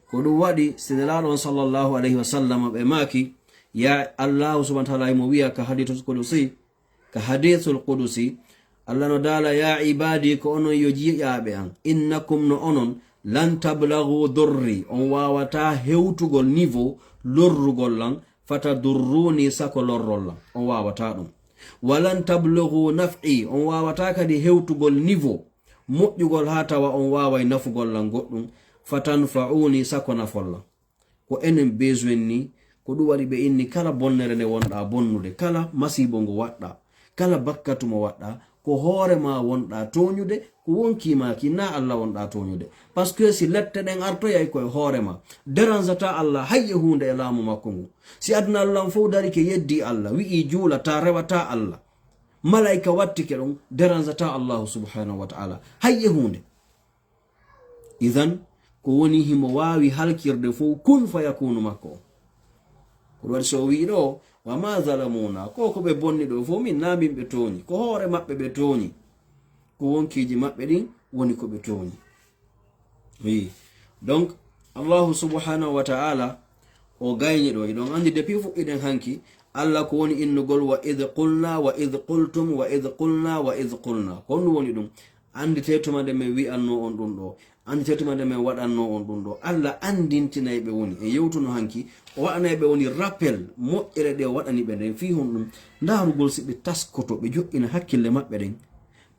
Ko ɗum waɗi, si Nelaaɗo on sallallahu alayhi wa sallam ɓe maaki, ya Allahu subhanahu wa ta'ala himo wi'a ka hadithul qudusi, ka hadithul qudusi, Allah no daala, "Ya ibadi, ko onon yo jiyaaɓe an, innakum no onon, lan tablagu durri, on waawataa hewtugol niveau lorrugol lan, fatadurruni sako lorrol lan, on waawataa ɗum. Walan tablagu naf'i, on waawataa kadi hewtugol niveau moƴƴugol haa tawa on waaway nafugol lan goɗɗum, fatanfa'uni sako nafol lan." Ko enen besoin ni, ko ɗum waɗi ɓe inni kala bonnere nde wonɗaa bonnude, kala masiibo ngo waɗɗaa, kala bakkatu mo waɗɗaa, ko hoore maa wonɗaa tooñude, ko wonkii maa ki, naa Allah wonɗaa tooñude. Parce que si lette ɗen artoyay koye hoore maa, deranzataa Allah hay e huunde e laamu makko ngu. Si aduna Allah on fof darike yeddii Allah, wi'ii juulataa, rewataa Allah, malayka wattike ɗon, deranzataa Allahu subhanahu wa ta'ala hay e huunde. Idan, ko woni himo waawi halkirde fof kun fayakunu makko on. Ko ɗum waɗi so o wi'i ɗoo, "Wa ma zalamuna," ko ko ɓe bonni ɗoo fof, min naa min ɓe tooñi, ko hoore maɓɓe ɓe tooñi, ko wonkiiji maɓɓe ɗin woni ko ɓe tooñi. Wi. Donc, Allahu subhanahu wa ta'ala o gayni ɗoo. Hiɗon anndi depuis fuɗɗiɗen hanki, Allah ko woni innugol, "Wa idh qulna, wa idh qultum, wa idh qulna, wa idh qulna." Ko honɗum woni ɗum? Annditee tuma nde min wi'annoo on ɗum ɗoo. Annditee tuma nde min waɗannoo on ɗum ɗoo. Allah anndintinay ɓe woni. En yewtuno hanki, o waɗanay ɓe woni rappel moƴƴere ɗe o waɗani ɓe nden. Fii honɗum? Ndaarugol si ɓe taskoto, ɓe joɗɗina hakkille maɓɓe ɗen.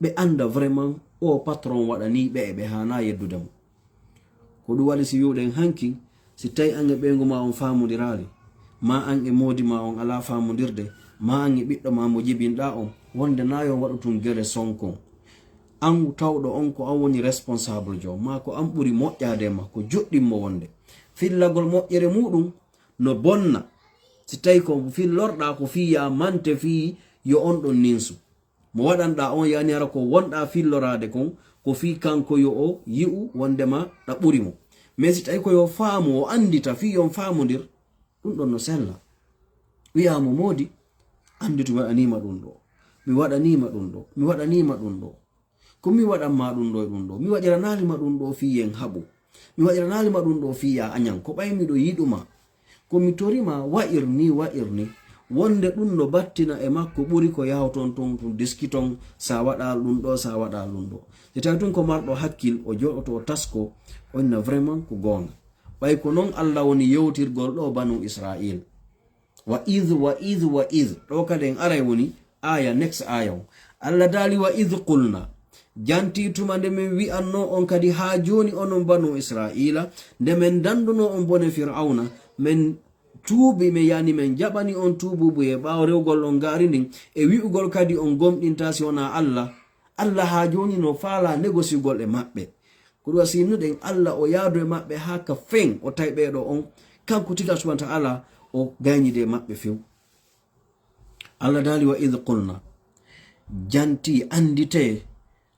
Ɓe annda vraiment o patron waɗanii ɓe e ɓe haanaa yeddude mo. Ko ɗum waɗi si wi'uɗen hanki, si tawi an e ɓeyngu maa on faamondiraali, maa an e moodi maa on alaa faamondirde, maa an e ɓiɗɗo maa mo jibinɗaa on, wonde naa yo on waɗu tun gere sonkon. An tawɗo on ko an woni responsable jo, maa ko an ɓuri moƴƴaade e makko, joɗɗin mo wonde. Fillagol moƴƴere muuɗum no bonna. Si tawi ko fillorɗaa ko fii yaa mante fii yo on ɗon ninsu. Mo waɗanɗaa on yani hara ko wonɗaa filloraade kon, ko fii kanko yo o yi'u wondema ɗa ɓuri mo. Mais si tawi ko yo faamu, o anndita fii yo on faamondir, ɗum ɗon no sella. Wi'aa mo, "Moodi, annditu mi waɗaniima ɗum ɗoo. Mi waɗaniima ɗum ɗoo. Mi waɗaniima ɗum ɗoo. Ko mi waɗan maa ɗum ɗoo e ɗum ɗoo. Mi waɗiranaali ma ɗum ɗoo fii yen haɓu. Mi waɗiranaali ma ɗum ɗoo fii yaa añan. Ko ɓay miɗo yiɗu ma. Ko mi tori ma, wa'ir ni, wa'ir ni." Wonde ɗum no battina e makko ɓuri ko yahoton ton, tun diskiton, sa waɗaali ɗum ɗoo, sa waɗaali ɗum ɗoo. Si tawi tun ko marɗo hakkil, o jooɗoto, o tasko, o inna vraiment ko goonga. Ɓay ko non Allah woni yewtirgol ɗoo Banu Israil. Wa idh, wa idh, wa idh. Ɗoo kadi en aray woni aya, next aya on. Allah daali, "Wa idh qulna." Jantii tuma nde min wi'annoo on kadi haa jooni onon Banu Israila, nde min dandunoo on bone Fir'awna, min tuubi, min yani min jaɓani on tuububu e ɓaawo rewgol on ngaari ndin, e wi'ugol kadi on gomɗintaa si wonaa Allah. Allah haa jooni no faalaa negosiyugol e maɓɓe. Ko ɗum waɗi si innuɗen Allah o yaadu e maɓɓe haa ka fen, o tawi ɓee ɗoo on, kanko tigi Allah subhanahu wa ta'ala o gaynide e maɓɓe few. Allah daali, "Wa idh qulna." Jantii, annditee,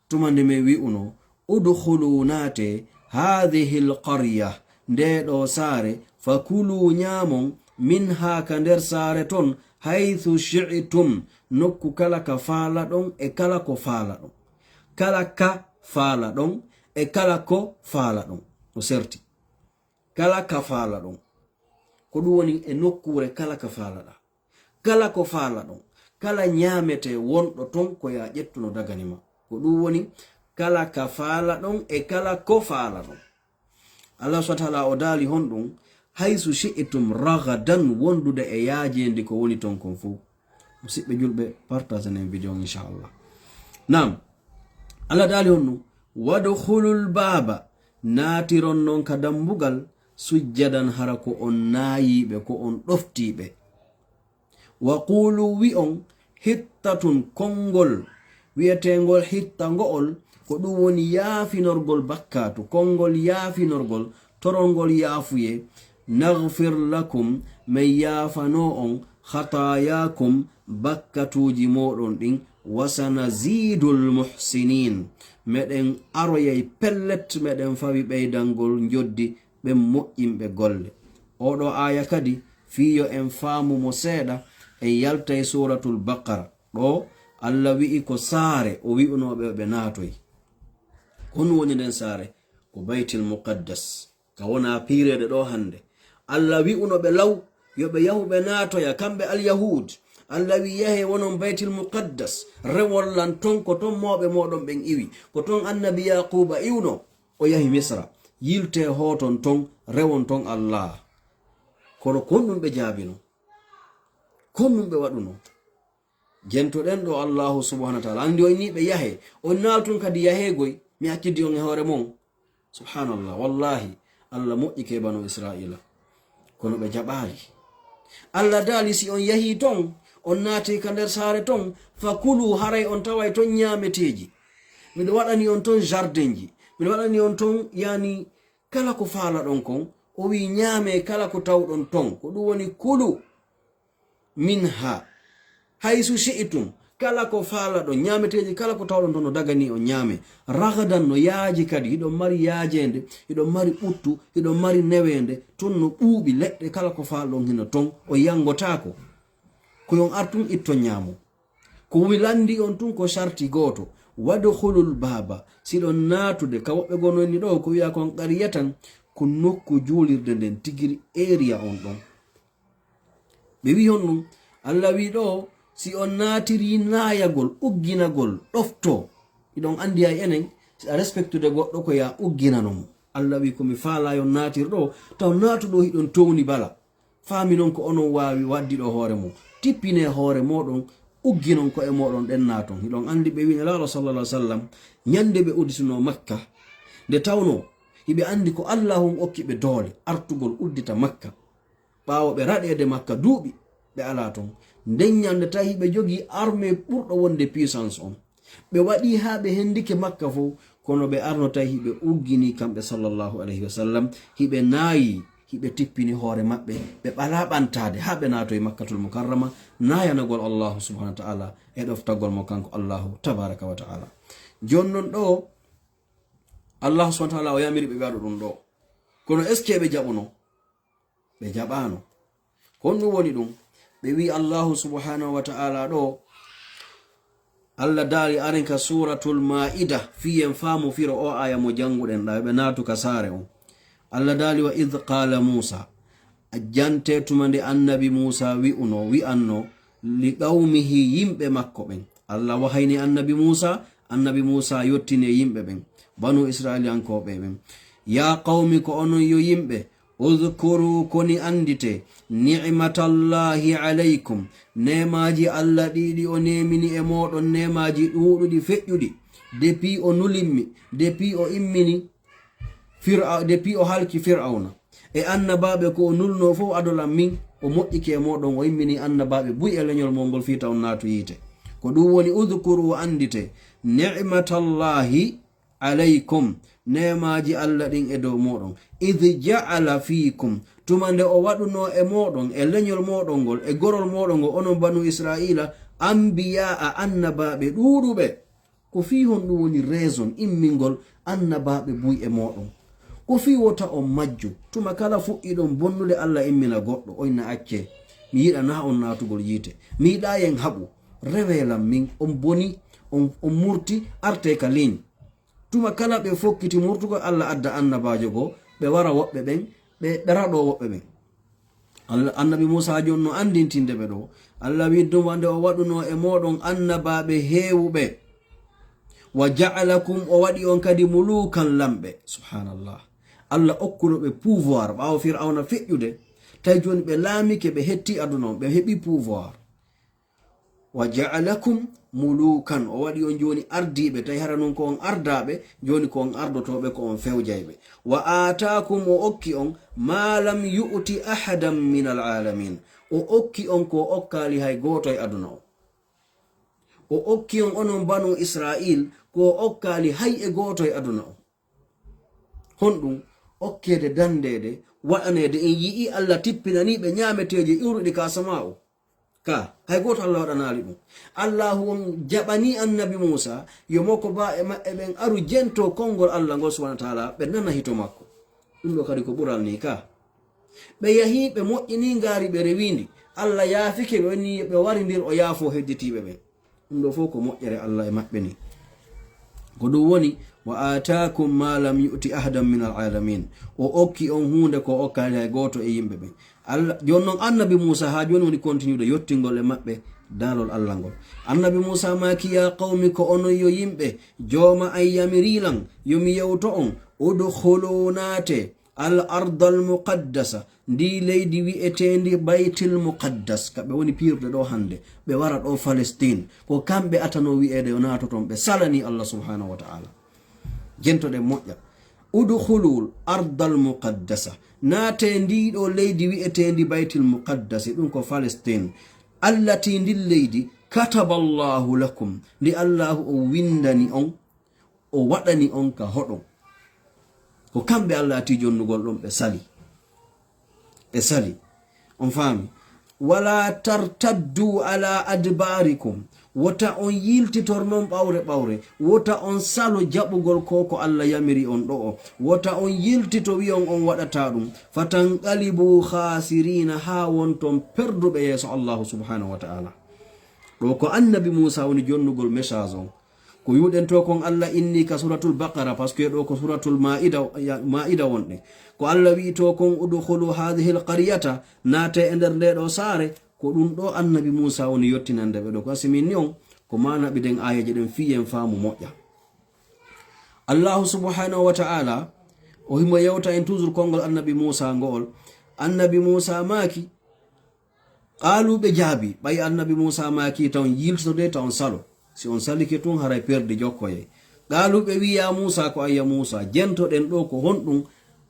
tuma nde min wi'unoo, "Udkhulu, naatee, hadhihi al-qarya, ndee ɗoo saare, fakulu, ñaamon, minha, ka nder saare ton, haythu shi'tum, nokku kala ka faalaɗon e kala ko faalaɗon." Kala ka faalaɗon e kala ko faalaɗon. O serti. Kala ka faalaɗon. Ko ɗum woni e nokkuure kala ka faalaɗaa. Kala ko faalaɗon. Kala ñaametee wonɗo ton ko yaa ƴettu no dagani ma. Ko ɗum woni kala ka faalaɗon e kala ko faalaɗon. Allah subhanahu wa ta'ala o daali honɗum? "Haysu shi'tum ragadan", wondude e yaajeendi ko woni ton kon fow. Musidɓe julɓe, partage nen video on, inchallah. Naam. Allah daali honɗum? "Wadkhulul baaba", naatiron non ka dambugal, "sujjadan", hara ko on naayiiɓe, ko on ɗoftiiɓe. "Wa qulu", wi'on, "hittatun", konngol wi'eteengol hitta ngo'ol, ko ɗum woni yaafinorgol bakkaatu, konngol yaafinorgol, torongol yaafuye, "naghfir lakum", min yaafanoo on, "khataayaakum", bakkatuuji mooɗon ɗin, "wa sanazidul muhsinin", meɗen aroyay pellet, meɗen fawi ɓeydangol njoddi ɓen moƴƴinɓe golle. Oo ɗoo aaya kadi, fii yo en faamu mo seeɗa, En yaltay Suuratul Baqara. Ɗo, Allah wi'i ko saare o wi'unoo ɓe yo ɓe naatoy. Ko honɗun woni nden saare? Ko Baytil Muqaddas. Ka wonaa piireede ɗoo hannde. Allah wi'uno ɓe law, yo ɓe yahu ɓe naatoya, kamɓe Alyahuud. Allah wi'i, "Yahee wonon Baytil Muqaddas, rewon lan ton, ko ton mawɓe mooɗon ɓen iwi, ko ton Annabi Yaaquuba iwno, o yahi Misra. Yiltee hooton ton, rewon ton Allah." Kono ko honɗun ɓe jaabino? Ko honɗun ɓe waɗuno? Jentoɗen ɗo Allahu subhanahu wa ta'ala. Anndi on ni ɓe yahe. On naaltun kadi yaheegoy. Mi accidi on e hoore mon. Subhanallah. Wallahi, Allah moƴƴike banu Isra'ila. Kono ɓe jaɓaali. Allah daali, si on yahii ton, on naatii ka nder saare ton, fa kulu, haray on taway ton ñaameteeji. Miɗo waɗani on ton jardinji. Miɗo waɗani on ton, yani, kala ko faalaɗon kon. O wi'i, ñaamee kala ko tawɗon ton. Ko ɗun woni kulu. Minha haysu shi'tum, kala ko faalaɗon, ñaameteeji kala ko tawɗon ton no daganii on ñaame. Ragadan no yaaji kadi, hiɗon mari yaajeende, hiɗon mari ɓuttu, hiɗon mari neweende, ton no ɓuuɓi leɗɗe, kala ko faalaɗon hino ton, on yangotaako. Ko yo on ar tun itton ñaamon. Ko wi lanndii on tun ko sarti gooto. Wadkhulul baaba, si ɗon naatude, ka woɓɓe goo no inni ɗoo, ko wi'a kon qaryatan, ko nokku juulirde nden tigiri area on ɗon. Ɓe wi'i honɗun? Allah wi'i ɗoo, si on naatirii naayagol, ugginagol, ɗoftoo. Hiɗon anndi hay enen, si a respectude goɗɗo ko yo a ugginano mo. Allah wi'i ko mi faalaa yo on naatir ɗoo, taw naatu ɗoo hiɗon towni bala. Faami non ko onon waawi waddi ɗoo hoore mon. Tippinee hoore mooɗon, ugginon ko'e mooɗon ɗen naaton. Hiɗon anndi ɓe wi'i Nelaaɗo sallallahu alaihi wasallam, ñande ɓe udditunoo Makka, nde tawnoo hiɓe anndi ko Allah on okki ɓe doole artugol uddita Makka. Ɓaawo ɓe raɗeede Makka duuɓi, ɓe alaa ton. Nden ñande tawi hiɓe jogii armée ɓurɗo wonde puissance on. Ɓe waɗii haa ɓe hendike Makka fow, kono ɓe arno tawi hiɓe ugginii kamɓe sallallahu alayhi wa sallam, hiɓe naayii, hiɓe tippini hoore maɓɓe, ɓe ɓalaa ɓantaade haa ɓe naatoyi Makkatul Mukarrama, naayanagol Allahu subhanahu wa ta'ala e ɗoftagol mo kanko Allahu tabaraka wa ta'ala. Jooni non ɗoo, Allahu subhanahu wa ta'ala o yamiri ɓe ɓe waɗa ɗun ɗoo. Kono est-ce que ɓe jaɓuno? Ɓe jaɓaano. Ko honɗun woni ɗun? Ɓe wi'i Allahu subhanahu wa ta'ala ɗoo, Allah daali arin ka Suuratul Maa'ida, fii en faamu firo oo aaya mo jannguɗen ɗaa, ɓe naatu ka saare on. Allah daali, "Wa idh qaala Muusa." A jantee tuma nde Annabi Muusa wi'uno, wi'anno, "Li qawmihi," yimɓe makko ɓen. Allah wahayni Annabi Muusa, Annabi Muusa yottini e yimɓe ɓen, Banu Isra'ilankooɓe ɓen. "Yaa qawmi, ko onon yo yimɓe, udhkuru, koni annditee, ni'matallahi alaykum, neemaaji Allah ɗii ɗi o neemini e mooɗon, neemaaji ɗuuɗuɗi feƴƴuɗi, depuis o nulimmi, depuis o immini Fir'a-, depuis o halki Fir'awna e annabaaɓe ko o nulnoo fow adolan min, o moƴƴike e mooɗon, o immini annabaaɓe buy e leñol mon ngol fii ta on naatu yiite." Ko ɗun woni, udhkuru, annditee, ni'matallahi alaykum, neemaaji Allah ɗin e dow mooɗon. Idh ja'ala fiikum, tuma nde o waɗunoo e mooɗon, e leñol mooɗon ngol, e gorol mooɗon ngol, onon Banu Isra'iila, anbiya'a, annabaaɓe ɗuuɗuɓe. Ko fii honɗun woni raison immingol annabaaɓe buy e mooɗon? Ko fii wota on majju, tuma kala fuɗɗiiɗon bonnude Allah immina goɗɗo, on inna accee, mi yiɗanaa on naatugol yiite. Mi yiɗaa yo en haɓu, rewee lan min, on boni, on, on murti, artee ka ligne. Tuma kala ɓe fokkiti murtugol, Allah adda annabaajo goo, ɓe wara woɓɓe ɓen, ɓe, ɓe raɗoo woɓɓe ɓen. Allah, Annabi Muusa jooni no anndintinde ɓe ɗoo. Allah wi'i tuma nde o waɗunoo e mooɗon annabaaɓe heewuɓe. "Wa ja'alakum," o waɗi on kadi muluukan, lamɓe. Subhanallah. Allah okkuno ɓe pouvoir ɓaawo Fir'awna feƴƴude. Tawi jooni ɓe laamike, ɓe hetti aduna on, ɓe heɓi pouvoir. "Wa ja'alakum mulukan," o waɗi on jooni ardiiɓe, tawi hara non ko on ardaaɓe, jooni ko on ardotooɓe, ko on fewjayɓe. "Wa aataakum," o okki on, "ma lam yu'ti ahadan min al alamin," o okki on ko o okkaali hay gooto e aduna o. O okki on, onon Banu Israil, ko o okkaali hay e gooto e aduna o. Honɗum? Okkeede dandeede, waɗaneede en yi'ii Allah tippinanii ɓe ñaameteeje iwruɗe ka samaa o. Ka, hay gooto Allah waɗanaali ɗum. Allahu on jaɓanii Annabi Muusa, yo mo ko baa e maɓɓe ɓen aru jentoo konngol Allah ngol subhaanahu wa ta'aala, ɓe nana hito makko. Ɗum ɗo kadi ko ɓural nii ka. Ɓe yahii, ɓe moƴƴinii ngaari, ɓe rewii ndi. Allah yaafike ɓe, woni ɓe warindir o yaafo hedditiiɓe ɓe. Ɗum ɗo fof ko moƴƴere Allah e maɓɓe ni. Ko ɗum woni, "Wa aataakum ma lam yu'ti ahadan min al alamin." O okki on huunde ko okkaali hay gooto e yimɓe ɓe. Allah, jooni noon annabi Muusa haa jooni woni continude yottingol e maɓɓe daalol Allah ngol. Annabi Muusa maaki, "Ya qawmi, ko onon yo yimɓe, jooma an yamiri lan, yo mi yewto on, udkhulu, naate, al ardal muqaddasa, ndi leydi wi'eteendi Baytil Muqaddas, ka ɓe woni piirde ɗo hannde, ɓe wara ɗo Palestine, ko kamɓe atano wi'eede yo naatoton, ɓe salani Allah subhanahu wa ta'ala." Jentoɗen moƴƴa. "Udkhulul ardal muqaddasa." Naate ndi ɗo leydi wi'eteendi Baytil Muqaddasi, ɗum ko Palestine. "Allati," ndin leydi, "kataballahu lakum," ndi Allahu o windani on, o waɗani on ka hoɗon. Ko kamɓe Allah ati jonnugol ɗum, ɓe sali. Ɓe sali. On faami? "Wala tartaddu ala adbarikum." Wota on yiltitor non ɓawre ɓawre. Wota on salo jaɓugol ko ko Allah yamiri on ɗo o. Wota on yiltito wi'on on waɗata ɗum. "Fatanqalibu khasirina," haa wonton perduɓe yeeso Allahu subhanahu wa ta'ala. Ɗo ko annabi Muusa woni jonnugol message on. Ko wi'uɗen to kon Allah inni ka Suratul Baqara, parce que ɗo ko Suratul Maida, ya-, Maida wonɗe. Ko Allah wi'i to kon, "Udkhulu hadhihi al-qaryata," naate e nder nde ɗo saare. Ko ɗum ɗo annabi Muusa woni yottinande ɓe ɗo. Ko asimin ni on, ko maana ɓiɗen aayeeje ɗen fii en faamu moƴƴa. Allahu subhanahu wa ta'ala, o himo yewta en toujours konngol annabi Muusa ngo'ol. Annabi Muusa maaki, Qaalu, ɓe jaabi, ɓay annabi Muusa maaki tan, yiltitode tan on salo. Si on salike tun, haray perdi jokkoyay. Qaalu, ɓe wi'i, "Ya Muusa," ko an ya Muusa, "jentoɗen ɗo ko honɗum?"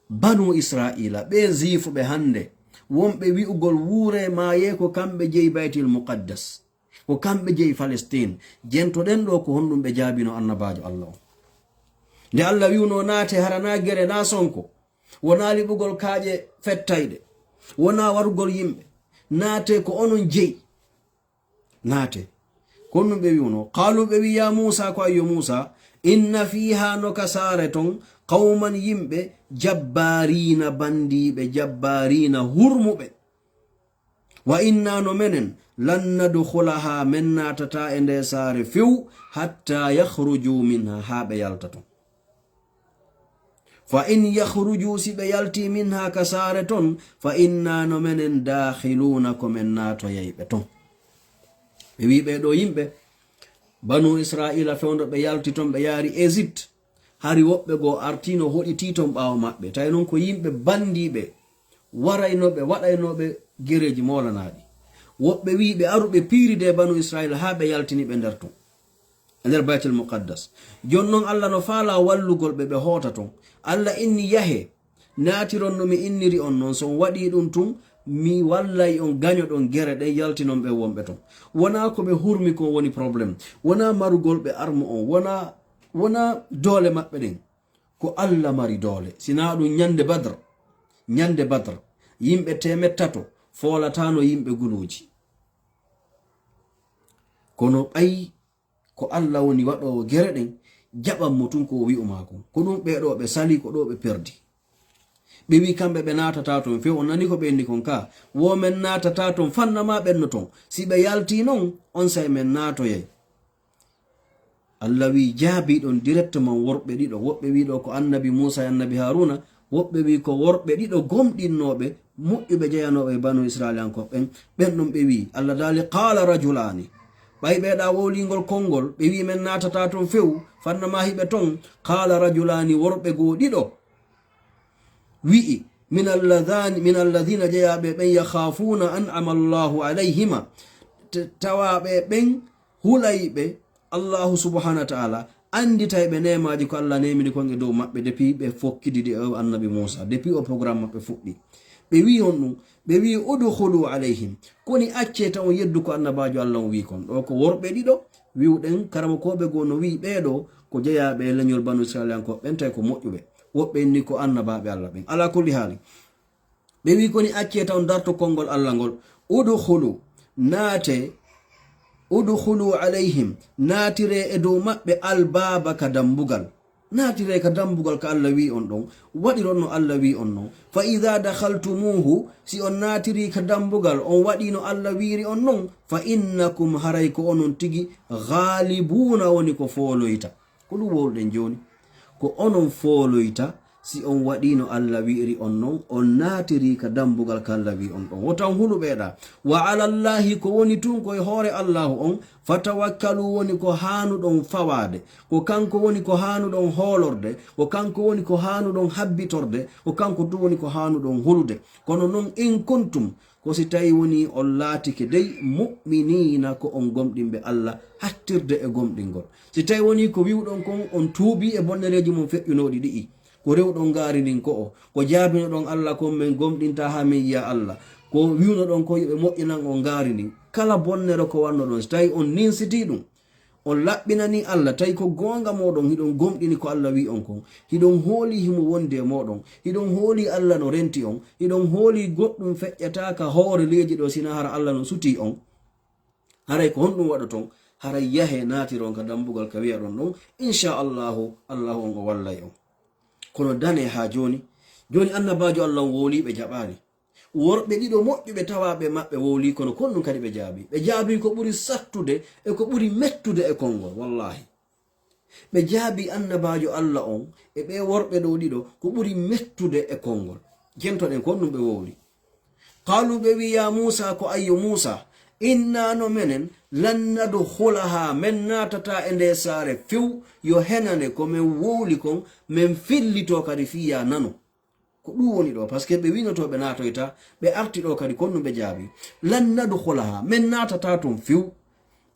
Banu Isra'iila, ɓe ziifuɓe hannde, wonɓe wi'ugol wuure maaye ko kamɓe jeyi Baytil Muqaddas, ko kamɓe jeyi Palestine. Jentoɗen ɗo ko honɗum ɓe jaabino annabaajo Allah on. Nde Allah wi'uno naate, hara na gere na sonko, wonaa liɓugol kaaƴe fettayɗe, wonaa warugol yimɓe. Naate ko onon jeyi. Naate. Ko ɗum ɓe wi'uno. Qaalu, ɓe wi'i, "Ya Muusa," ko ayyo Muusa, "inna fiiha," no ka saare ton, "qawman," yimɓe, "jabbaariina," bandiiɓe, "jabbaariina," hurmuɓe. "Wa inna," no menen, "lan nadkhulaha," men naatata e nde saare few, "hatta yakhruju minha," haa ɓe yalta ton. "Fa in yakhruju," si ɓe yalti, "minha," ka saare ton, "fa inna," no menen, "dakhiluuna," ko men naatoyayɓe ton. Ɓe wi'i ɓee ɗoo yimɓe, Banu Israa'iila fewndo ɓe yalti ton, ɓe yaari Égypte, hari woɓɓe goo artiino hoɗitii ton ɓaawo maɓɓe. Tawi non ko yimɓe banndiiɓe, waraynooɓe, waɗaynooɓe gereeji moolanaaɗi. Woɓɓe wi'i ɓe aru ɓe piiride Banu Israa'iila haa ɓe yaltini ɓe nder ton, e nder Baytul Muqaddas. Jooni non Alla no faalaa wallugol ɓe, ɓe hoota ton. Alla inni, "Yahee, naatiron no mi inniri on non. So on waɗii ɗum tun, mi wallay on, gañoɗon gere ɗen, yaltinon ɓe wonɓe ton." Wonaa ko ɓe hurmi kon woni problème. Wonaa marugol ɓe arme on. Wonaa, wonaa doole maɓɓe ɗen. Ko Alla mari doole. Si naa ɗum ñande Badr, ñande Badr, yimɓe teemeɗɗe tato foolataano yimɓe guluuji. Kono ɓay ko Alla woni waɗoowo gere ɗen, jaɓan mo tun ko o wi'u maa kon. Ko ɗum ɓee ɗoo ɓe salii, ko ɗoo ɓe perdi. Ɓe wi'i kamɓe ɓe naatataa ton few. On nanii ko ɓe inni kon ka? Wo men naatataa ton, fanna maa ɓenno ton. Si ɓe yaltii non, onsay men naatoyay. Alla wi'i, jaabii ɗon directement worɓe ɗiɗo. Woɓɓe wi'i ɗoo ko Annabi Muusaa e Annabi Haaruuna, woɓɓe wi'i ko worɓe ɗiɗo gomɗinnooɓe, moƴƴuɓe jeyanooɓe e Banu Israa'iilankooɓe ɓen, ɓen ɗon ɓe wi'i. Alla daali, "Qaala rajulaani." Ɓay ɓee ɗaa wowlingol konngol, ɓe wi'i, "Men naatataa ton few, fanna maa hiɓe ton." "Qaala rajulaani," worɓe goo ɗiɗo wi'i, "min alladhaani, min alladhiina," jeyaaɓe ɓen, "yakhaafuuna an'ama Allaahu alayhima," t-, tawaaɓe ɓen hulayɓe Allaahu subhaanahu wa ta'aala, annditayɓe neemaaji ko Alla neemini kon e dow maɓɓe depuis ɓe fokkidi ɗi e Annabi Muusaa, depuis o programme maɓɓe fuɗɗi. Ɓe wi'i honɗum? Ɓe wi'i, "Udkhulu alayhim." Koni accee tan on yeddu ko Annabaajo Alla on wi'i kon. Ɗoo ko worɓe ɗiɗo wi'uɗen, karamokooɓe goo no wi'i ɓee ɗoo ko jeyaaɓe e leñol Banu Israa'iilankooɓe ɓen, tawi ko moƴƴuɓe. Woɓɓe inni ko annabaaɓe Alla ɓen. Alaa kulli haali, ɓe wi'i, "Koni accee tan darto konngol Alla ngol. Udkhulu, naatee, udkhulu alayhim, naatiree e dow maɓɓe, albaaba, ka dambugal." Naatiree ka dambugal ka Alla wi'i on ɗon, waɗiron no Alla wi'i on non. Fa idaa dakhaltumuuhu, si on naatirii ka dambugal, on waɗii no Alla wi'iri on non, fa innakum, haray ko onon tigi, ghaalibuuna, woni ko fooloyta. Ko ɗum wowluɗen jooni. Ko onon fooloyta si on waɗii no Alla wi'iri on non, on naatirii ka dambugal ka Alla wi'i on ɗon. Wo tan hulu ɓeeɗa. Wa alallaahi, ko woni tun ko e hoore Allaahu on, fatawakkalu, woni ko haanuɗon fawaade. Ko kanko woni ko haanuɗon hoolorde, ko kanko woni ko haanuɗon habbitorde, ko kanko tun woni ko haanuɗon hulude. Kono non, in kuntum, ko si tawi woni on laatike dey mu'miniina, ko on gomɗinɓe Alla, hattirde e gomɗingol. Si tawi woni ko wi'uɗon kon, on tuubii e bonnereeji mon feƴƴunooɗi ɗi'i, ko rewɗon ngaari ndin ko'o, ko jaabinoɗon Alla kon, men gomɗintaa haa men yi'a Alla, ko wi'unoɗon kon yo ɓe moƴƴinan on ngaari ndin, kala bonnere ko wannoɗon, si tawi on ninsitii ɗum, on laɓɓinanii Alla, tawi ko goonga mooɗon, hiɗon gomɗini ko Alla wi'i on kon, hiɗon hoolii himo wondi e mooɗon, hiɗon hoolii Alla no renti on, hiɗon hoolii goɗɗum feƴƴataa ka hoore leydi ɗoo, sinaa hara Alla no sutii on. Haray ko honɗum waɗoton? Haray yahee naatiron ka dambugal ka wi'aɗon ɗon, insha Allahu, Allahu on o wallay on. Kono danee haa jooni. Jooni annabaajo Alla on wowlii, ɓe jaɓaali. Worɓe ɗiɗo moƴƴuɓe tawaaɓe maɓɓe wowlii, kono kon ɗum kadi ɓe jaabii. Ɓe jaabii ko ɓuri sattude e ko ɓuri mettude e konngol, wallaahi. Ɓe jaabii annabaajo Alla on e ɓee worɓe ɗoo ɗiɗo ko ɓuri mettude e konngol. Jentoɗen kon ɗum ɓe wowli. Qaalu, ɓe wi'i, yaa Muusaa, ko ayyo Muusaa, innaa no menen, lan nadkhulahaa, men naatataa e ndee saare few, yo henane ko men wowli kon, men fillitoo kadi fii yaa nano. Ko ɗum woni ɗoo, parce que ɓe wi'notoo ɓe naatoyta, ɓe arti ɗoo kadi, kon ɗum ɓe jaabii. Lan nadkhulahaa, men naatataa ton few.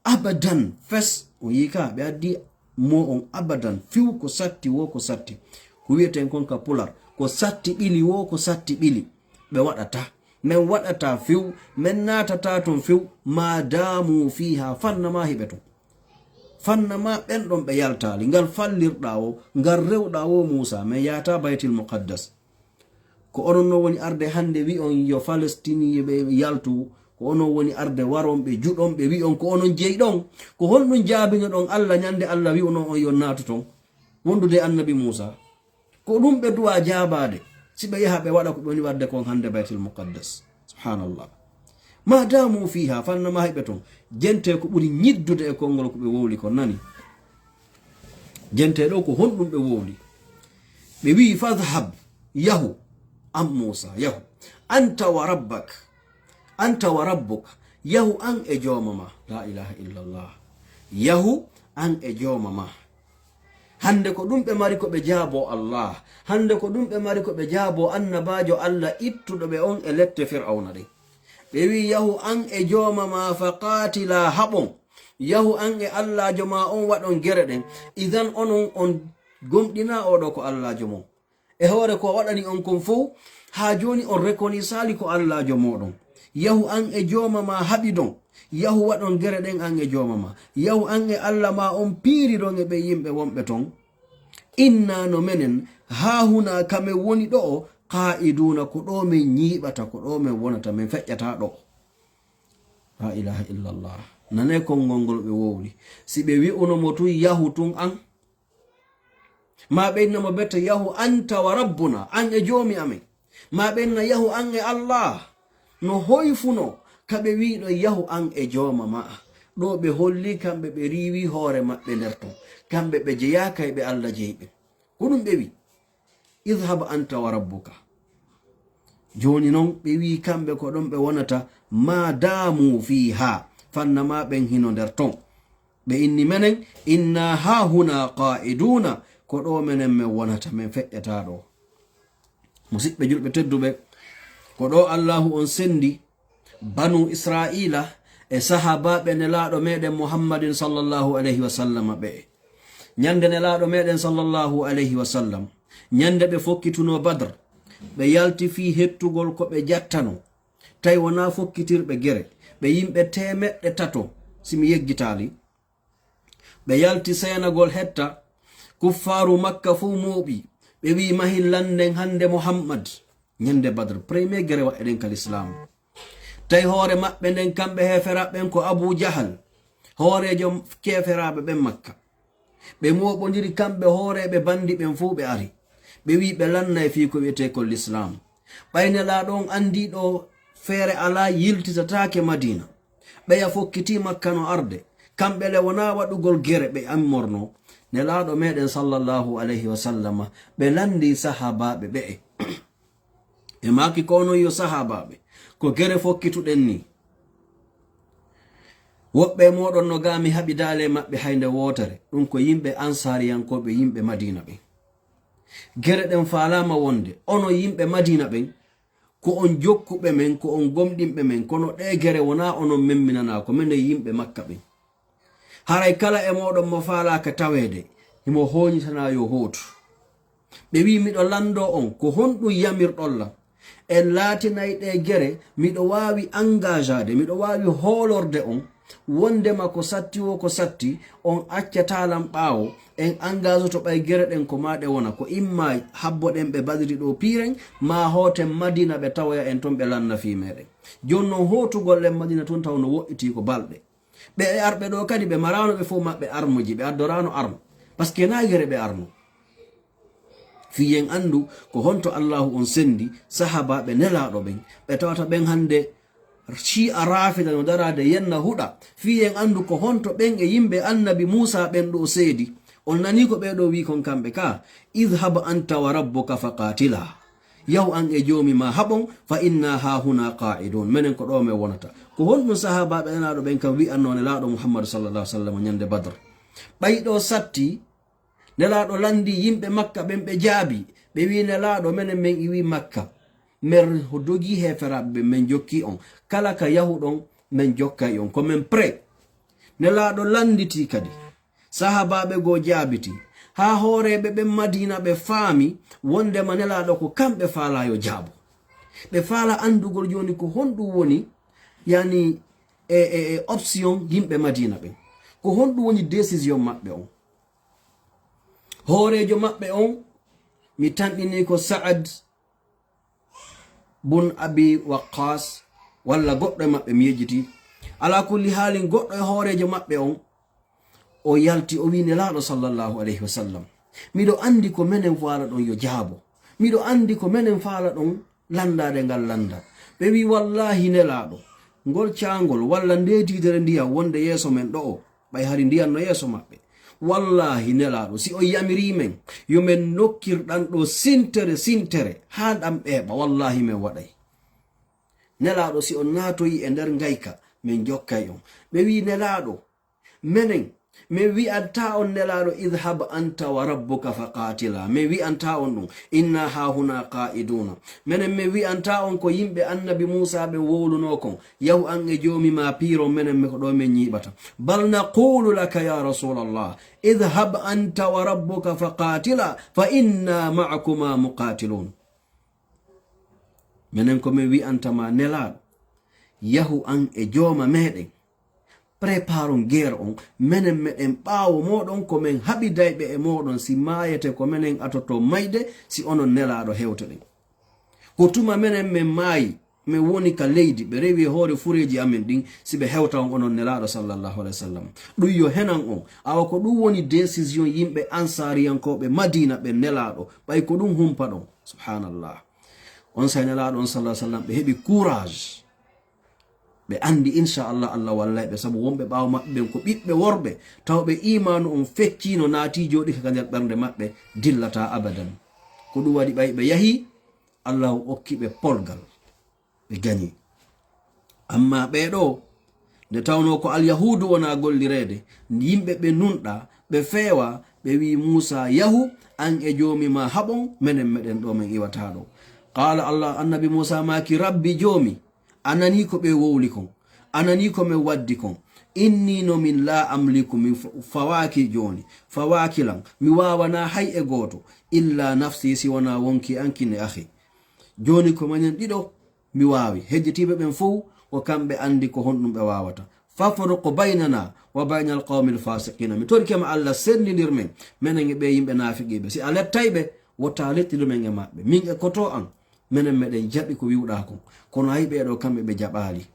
Abadan, fes, on yi'i ka, ɓe addi mo on abadan, few ko satti woo ko satti. Ko wi'eten kon ka pular, ko satti ɓili woo ko satti ɓili. Ɓe waɗataa. Men waɗataa few, men naatataa ton few, maa daamuu fiihaa, fanna maa hiɓe ton. Fanna maa ɓen ɗon ɓe yaltaali, ngal fallirɗaa woo, ngal rewɗaa woo Muusaa, men yahataa Baytil Muqaddas. Ko onon non woni arde hannde wi'on yo Falestiniiɓe yaltu, ko onon woni arde waronɓe, juɗonɓe, wi'on ko onon jeyi ɗon. Ko honɗum jaabinoɗon Alla ñande Alla wi'unoo on yo naatu ton? Wondude e annabi Muusaa. Ko ɗum ɓe duwaa jaabaade, si ɓe yaha ɓe waɗa ko ɓe woni waɗde kon hannde Baytil Muqaddas. Subhaanallah. Maa daamuu fiihaa, fanna maa hiɓe ton. Jentee ko ɓuri ñiddude e konngol ko ɓe wowli kon, nani? Jentee ɗoo ko honɗum ɓe wowli. Ɓe wi'i, fadhhab, yahu, an Muusaa, yahu. Anta wa rabbak, anta wa rabbuk, yahu an e jooma maa. Laa ilaaha illallah. Yahu an e jooma maa. Hannde ko ɗum ɓe mari ko ɓe jaaboo Allah. Hannde ko ɗum ɓe mari ko ɓe jaaboo annabaajo Allah ittuɗo ɓe on e lette Fir'awna ɗen. Ɓe wi'i, yahu an e jooma maa, fa qaatilaa, haɓon. Yahu an e Allaajo maa on, waɗon gere ɗen. Idan onon on gomɗinaa oo ɗoo ko Allaajo mon. E hoore ko o waɗani on kon fow, haa jooni on rekonisali ko Allaajo mooɗon. Yahu an e jooma maa haɓidon. Yahu waɗon gere ɗen an e jooma maa. Yahu an e Alla maa on piiridon e ɓen yimɓe wonɓe ton. Innaa no menen, haahunaa ka men woni ɗo'o, qaa'iduuna, ko ɗoo men ñiiɓata, ko ɗoo men wonata, men feƴƴataa ɗo'o. Laa ilaaha illallah. Nanee konngol ngol ɓe wowli. Si ɓe wi'uno mo tun, yahu tun an, maa ɓe inna mo bette, yahu anta wa rabbuna, an e joomi amen. Maa ɓe inna, yahu an e Allah. No hoyfunoo ka ɓe wi'i ɗon, yahu an e jooma ma'a. Ɗoo ɓe holli kamɓe ɓe riiwi hoore maɓɓe nder ton. Kamɓe ɓe jeyaaka e ɓe Allah jeyi ɓen. Ko ɗum ɓe wi'i. Idhhab anta wa rabbuka. Jooni non, ɓe wi'i kamɓe ko ɗon ɓe wonata, maa daamu fiihaa, fanna maa ɓen hino nder ton. Ɓe inni menen, inna haahunaa qaa'iduuna, ko ɗoo menen men wonata, men feƴƴataa ɗoo. Musiɓɓe julɓe tedduɓe, ko ɗoo Allaahu on sendi Banu Israa'iila e sahaabaaɓe Nelaaɗo meɗen Muhammadin sallallahu alayhi wa sallam ɓe'e. Ñande Nelaaɗo meɗen sallallahu alayhi wa sallam, ñande ɓe fokkitunoo Badr, ɓe yalti fii hettugol ko ɓe jattanoo. Tawi wonaa fokkitirɓe gere, ɓe yimɓe teemeɗɗe tato, si mi yeggitaali. Ɓe yalti seenagol hetta, kuffaaru Makka fow mooɓi. Ɓe wi'i, mahin landen hande Muhammad. Ñande Badr, premier gere wa eɗen ka Lislaamu. Tawi hoore maɓɓe nden, kamɓe heeferaaɓe ɓen, ko Abu Jahal, hooreejo keeferaaɓe ɓen Makka. Ɓe mooɓondiri kamɓe hooreeɓe banndi ɓen fow ɓe ari. Ɓe wi'i ɓe lannay fii ko wi'etee ko Lislaam. Ɓay Nelaaɗo on anndii ɗoo feere alaa yiltitataake Madiina. Ɓeya fokkitii Makka no arde. Kamɓe le wonaa waɗugol gere ɓe immornoo. Nelaaɗo meɗen sallallahu alayhi wa sallama ɓe lanndii sahaabaaɓe ɓe'e. E maaki ko onon yo sahaabaaɓe, ko gere fokkituɗen nii. Woɓɓe e mooɗon no gaa mi haɓidaali e maɓɓe hay nde wootere, ɗum ko yimɓe ansaariyankooɓe yimɓe Madiina ɓen. Gere ɗen faalaama wonde onon yimɓe Madiina ɓen, ko on jokkuɓe men, ko on gomɗinɓe men, kono ɗee gere wonaa onon memminanaa, ko menen yimɓe Makka ɓen. Haray kala e mooɗon mo faalaaka taweede, himo hooɲitanaa yo hootu. Ɓe wi'i, "Miɗo lanndoo on, ko honɗum yamirɗon lan? En laatinay ɗee gere, miɗo waawi angajaade, miɗo waawi hoolorde on, wondema ko satti woo ko satti, on accataa lan ɓaawo, en angajoto ɓay gere ɗen ko maa ɗe wona, ko imma habboɗen ɓe Badri ɗoo piiren, maa hooten Madiina ɓe tawoya en ton ɓe lanna fii meɗen. Jooni non hootugol en Madiina tun taw no woɗɗitii ko balɗe." Ɓe e arɓe ɗoo kadi, ɓe maraano ɓe fow maɓɓe armuji, ɓe addoraano arme. Parce que naa gere ɓe arno. Fii en anndu ko honto Allaahu on senndi sahaabaaɓe Nelaaɗo ɓen, ɓe tawata ɓen hannde Shi'a Raafida no daraade yenna huɗa. Fii en anndu ko honto ɓen e yimɓe Annabi Muusaa ɓen ɗoo seedi. On nanii ko ɓee ɗoo wi'i kon kamɓe ka, "Idhhab anta wa rabbuka fa qaatilaa." Yahu an e Joomi maa haɓon, "fa innaa haahunaa qaa'iduun." Menen ko ɗoo men wonata. Ko honɗum sahaabaaɓe Nelaaɗo ɓen kam wi'annoo Nelaaɗo Muhammadu sallallaahu alayhi wa sallam ɲande Badr? Ɓay ɗoo satti, Nelaaɗo lanndii yimɓe Makka ɓen, ɓe jaabii. Ɓe wi'i, "Nelaaɗo, menen men iwii Makka. Men dogii heeferaaɓe ɓen, men jokkii on. Kala ka yahuɗon, men jokkay on. Ko men prêt." Nelaaɗo lannditii kadi. Sahaabaaɓe goo jaabitii. Haa hooreeɓe ɓen Madiina ɓe faami wondema Nelaaɗo ko kamɓe faalaa yo jaabo. Ɓe faalaa anndugol jooni ko honɗum woni, yani, e, e, e option yimɓe Madiina ɓen. Ko honɗum woni décision maɓɓe on? Hooreejo maɓɓe on, mi tanɗinii ko Sa'ad bun Abi Waqqas, walla goɗɗo e maɓɓe, mi yejjitii. Alaa kulli haalin, goɗɗo e hooreejo maɓɓe on, o yalti, o wi'i Nelaaɗo sallallaahu alayhi wa sallam, "Miɗo anndi ko menen faalaɗon yo jaabo. Miɗo anndi ko menen faalaɗon lanndaade ngal lannda." Ɓe wi'i, "Wallaahi Nelaaɗo, ngol caangol walla ndee diidere ndiyan wonde yeeso men ɗo'o, ɓay hari ndiyan no yeeso maɓɓe. Wallaahi Nelaaɗo, si on yamirii men, yo men nokkir ɗan ɗoo sintere, sintere, haa ɗan ɓeeɓa, wallaahi men waɗay." Nelaaɗo, si on naatoyii e nder ngayka, men jokkay on. Ɓe wi'i, "Nelaaɗo, menen, men wi'antaa on, Nelaaɗo, idhhab anta wa rabbuka fa qaatilaa. Men wi'antaa on ɗum. Innaa haahunaa qaa'iduuna. Menen, men wi'antaa on ko yimɓe Annabi Muusaa ɓen wowlunoo kon. Yahu an e Joomi maa piiron, menen, men ko ɗoo men ɲiiɓata. Bal naquulu laka, yaa Rasuulallaah, idhhab anta wa rabbuka fa qaatilaa, fa innaa ma'akumaa muqaatiluun." Menen ko men wi'anta maa, Nelaaɗo, yahu an e Jooma meɗen, préparon guerre on, menen meɗen ɓaawo mooɗon, ko men haɓidayɓe e mooɗon, si maayete ko menen atoto mayde, si onon Nelaaɗo hewtoɗen. Ko tuma menen men maayi, men woni ka leydi, ɓe rewi e hoore fureeji amen ɗin, si ɓe hewta on onon Nelaaɗo sallallaahu alayhi wa sallam. Ɗum yo henan on, awa ko ɗum woni décision yimɓe Ansaariyankooɓe Madiina ɓen Nelaaɗo, ɓay ko ɗum humpa ɗon. Subhaanallah. Onsay Nelaaɗo on, sallallahu alayhi wa sallam, ɓe heɓi courage. Ɓe anndi, inchallah, Allah wallay ɓe, sabu wonɓe ɓaawo maɓɓe ɓen ko ɓiɓɓe worɓe, taw ɓe iimaanu on fecciino, naatii, jooɗike ka nder ɓernde maɓɓe, dillataa abadan. Ko ɗum waɗi ɓay ɓe yahi, Allah okki ɓe polgal. Ɓe gañi. Ammaa ɓee ɗoo, nde tawnoo ko Alyahuudu wonaa gollireede, yimɓe ɓe nunɗaa, ɓe feewaa, ɓe wi'i Muusaa, "Yahu, an e Joomi maa haɓon, menen meɗen ɗoo, men iwataa ɗoo." Qaala Allah, Annabi Muusaa maaki, "Rabbi Joomi, a nanii ko ɓe wowli kon, a nanii ko men waddi kon. Innii no min laa amliku, mi f-, fawaaki jooni, fawaaki lan, mi waawanaa hay e gooto, illaa nafsii, si wanaa wonkii an kin e akhi. Jooni ko menen ɗiɗo, mi waawi. Hejjitiiɓe ɓen fow, ko kamɓe anndi ko honɗum ɓe waawata. Fafruq baynanaa wa baynal qawmil faasiqiina. Mi torike ma, Allah, senndindir men, menen e ɓee yimɓe naafiqiiɓe. Si a lettay ɓe, wota a lettidu men e maɓɓe. Min e koto an, menen meɗen jaɓi ko wi'uɗaa kon. Kono hay ɓee ɗoo kamɓe ɓe jaɓaali."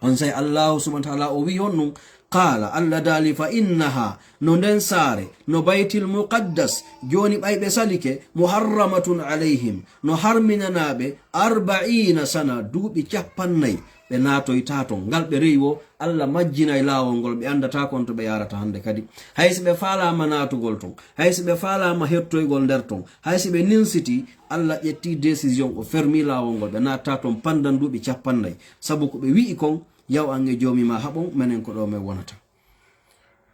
Onsay Allaahu subhaanahu wa ta'aalaa o wi'i on ɗum, Qaala, Allah daali, fa innaha, no nden saare, no Baytil Muqaddas, jooni ɓay ɓe salike, muharramatun alayhim, no harminanaaɓe, arba'iina sana, duuɓi cappannayi, ɓe naatoytaa ton. Ngal ɓe rewi wo, Allah majjinay laawol ngol, ɓe anndataa kon to ɓe yaarata hannde kadi. Hay si ɓe faalaama naatugol ton, hay si ɓe faalaama hettoygol nder ton, hay si ɓe ninsitii, Allah ƴettii décision, o fermii laawol ngol, ɓe naattaa ton pandan duuɓi cappannayi. Sabu ko ɓe wi'i kon, yaw an e Joomi maa haɓon, menen ko ɗoo men wonata.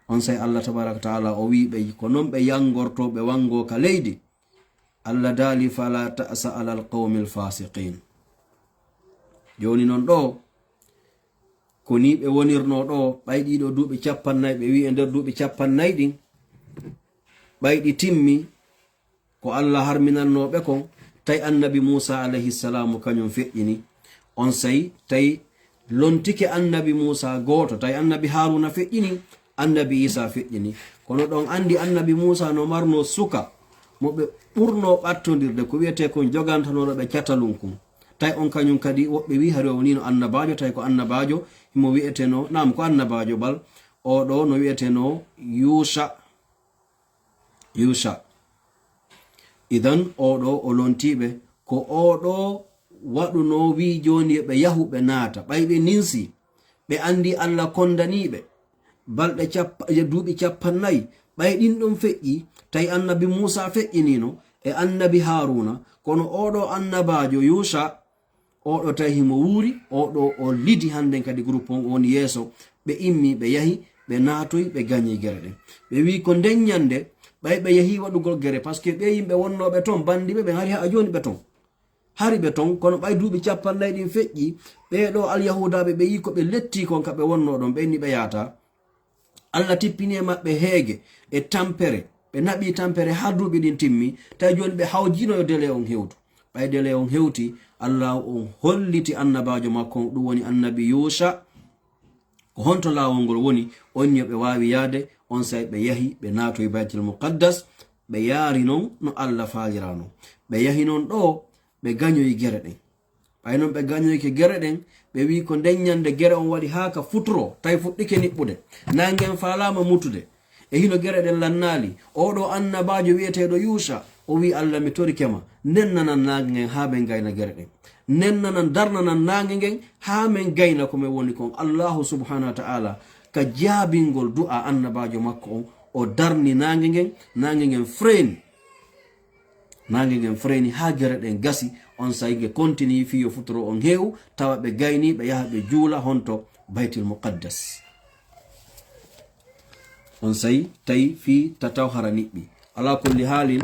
Onsay Allah tabaaraka wa ta'aala o wi'i ɓe, ko non ɓe yangortoo, ɓe wangoo ka leydi. Allah daali, fala ta'sa alal qawmil fasiqin. Jooni non ɗoo, ko nii ɓe wonirnoo ɗoo, ɓay ɗii ɗoo duuɓi cappannayi, ɓe wi'i e nder duuɓi cappannayi ɗin, ɓay ɗi timmi, ko Allah harminannoo ɓe kon, tawi annabi Muusa alayhi salaamu kañum feƴƴini. Onsay tawi lontike annabi Muusa gooto, tawi annabi Haaruuna feƴƴini, annabi Iisaa feƴƴini. Kono ɗon anndi annabi Muusa no marnoo suka mo ɓe ɓurnoo ɓattondirde, ko wi'etee kon jogantanooɗo ɓe catalum kun. Tawi on kañum kadi woɓɓe wi'i hari o wonino annabaajo, tawi ko annabaajo himo wi'etenoo, naam, ko annabaajo bal, oo ɗoo no wi'etenoo Yuusa. Yuusa. Idan, oo ɗoo o lontii ɓe, ko oo ɗoo waɗunoo, wi'i jooni yo ɓe yahu ɓe naata. Ɓay ɓe ninsi, ɓe anndi Allah kondanii ɓe. Balɗe cappa-, e duuɓi cappannayi, ɓay ɗin ɗon feƴƴi, tawi annabi Muusa feƴƴiniino, e annabi Haaruuna, kono oo ɗoo annabaajo Yuusa, oo ɗoo tawi himo wuuri, oo ɗoo o lidi hannden kadi groupe on, o woni yeeso. Ɓe immi, ɓe yahi, ɓe naatoyi, ɓe gañi gere ɗen. Ɓe wi'i ko nden ñande, ɓay ɓe yahi waɗugol gere, parce que ɓee yimɓe wonnooɓe ton, banndiiɓe ɓen hari haa jooni ɓe ton. Hari ɓe ton, kono ɓay duuɓi cappannayi ɗin feƴƴi, ɓee ɗoo Alyahuudaaɓe ɓe yi'i ko ɓe lettii kon ka ɓe wonnoo ɗon, ɓe inni ɓe yaataa. Allah tippini e maɓɓe heege e tampere, ɓe naɓi tampere haa duuɓi ɗin timmi, tawi jooni ɓe hawjino yo délai on hewtu. Ɓay délai on hewti, Allah on holliti annabaajo makko on, ɗum woni annabi Yuusa, ko honto laawol ngol woni, on yo ɓe waawi yaade. Onsay ɓe yahi, ɓe naatoyi Baytul Muqaddas, ɓe yaari non no Allah faaliraano. Ɓe yahi non ɗoo, ɓe gañoyi gere ɗen. Ɓay non ɓe gañoyike gere ɗen, ɓe wi'i ko nden ñande gere on waɗi haa ka futuro, tawi fuɗɗike niɓɓude. Naange ngen faalaama mutude. E hino gere ɗen lannaali. Oo ɗoo annabaajo wi'eteeɗo Yuusa, o wi'i, Allah, mi torike ma, nennanan naange ngen haa men gayna gere ɗen. Nennanan, darnanan naange ngen haa men gayna ko men woni kon. Allaahu subhaanahu wa ta'aala ka jaabingol du'a annabaajo makko on, o darni naange ngen, naange ngen freeni. Naange ngen freeni haa gere ɗen gasi, onsay nge kontinii fii yo futuro on heewu, tawa ɓe gaynii, ɓe yaha ɓe juula honto Baytul Muqaddas. Onsay tawi fii tataw hara niɓɓi. Alaa kulli haalin,